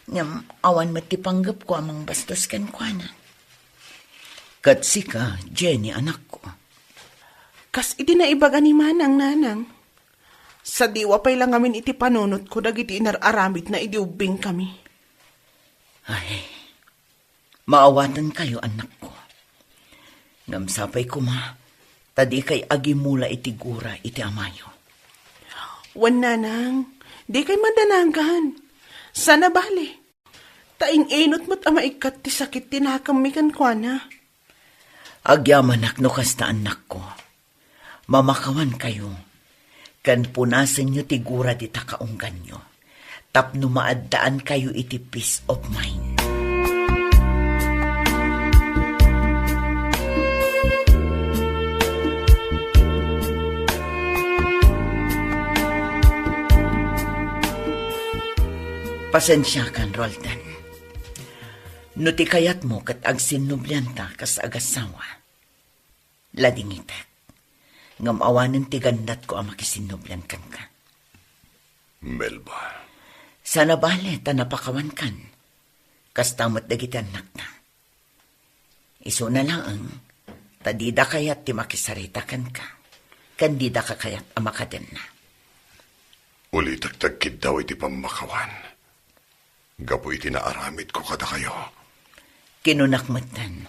Ngem awan met ti panggepko a mangbastos kenkuana. Ket sika, Jenny, anakko. Kas iti naibaga ni Manang, nanang. Sadiwa pay la ngamin iti panunotko dagiti inar-aramidna idi ubbingkami. Ay, maawatankayo, annakko. Ngem sapay koma, ta dikay agimula iti gura iti amayo. Wen, nanang, dikay madanagan. Sana bale. Ta in-inut met a maikkat ti sakit ti nakemmi kenkuana. Agyamanak no kasta, annakko. Mamakawankayo, ken punasenyo ti gura dita kaungganyo, tapno maaddaankayo iti peace of mind. Pasensiakan, Roldan. No ti kayatmo ket agsinnublianta kas agassawa, ladingitek. Ngem awanen ti gannatko a makisinnublian kenka. Melba. Sana bale ta napakawankan. Kasta met dagiti annakta. Isuna laeng, ta dida kayat ti makisarita kenka, ken dida ka kayat a makadenna. Ulitek ti agkiddaw iti pammakawan. Gapu iti naaramidko kadakayo. Kinunak metten,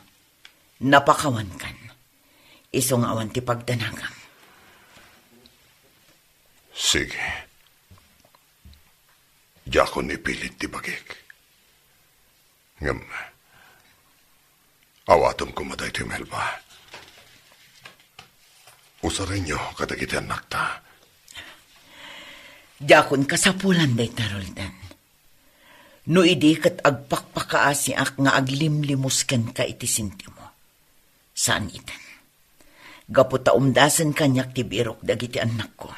napakawankan. Isu nga awan ti pagdanagam. Sige. Diakon ipilit ti bagik. Ngem, awatem koma daytoy, Melba. Usarenyo kadagiti annakta. Diakon kasapulan dayta, Roldan. No idi ket agpakpakaasiak nga aglimlimos kenka iti sentimo. Saan iten. Gapu ta umdasen kaniak ti birok dagiti annakko.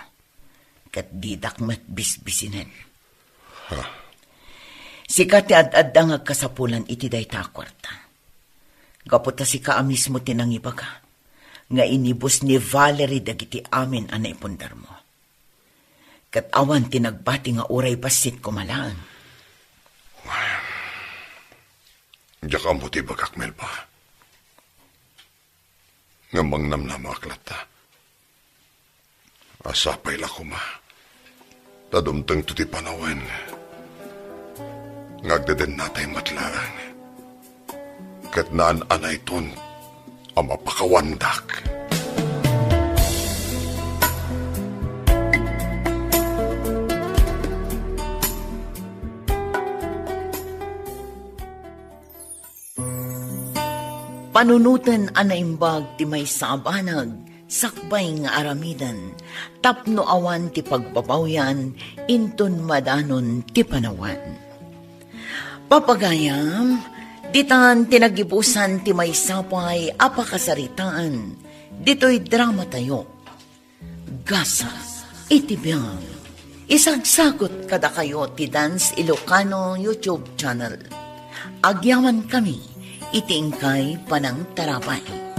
Ket didak met bisbisinen. Ha? Sika ti ad-adda nga agkasapulan iti dayta a kuarta. Gapu ta sika a mismo ti nangibaga nga inibus ni Valerie dagiti amin a naipundarmo. Ket awan ti nagbati nga uray bassit koma laeng. Diak ammo ti ibagak, Melba. Ngem mangnamnamaak latta a sapay la koma ta dumtengto ti panawen nga agdedennatay met laeng. Ket naan-anayton a mapakawandak. Panunoten a naimbag ti maysa a banag sakbay nga aramiden tapno awan ti pagbabawian inton madanon ti panawen. Papagayam, ditan ti nagibusan ti maysa pay a pakasaritaan ditoy dramatayo. Gasat iti biag. Isagsagut kadakayo ti Dance Ilocano YouTube channel. Agyamankami iti inkay panangtarabay.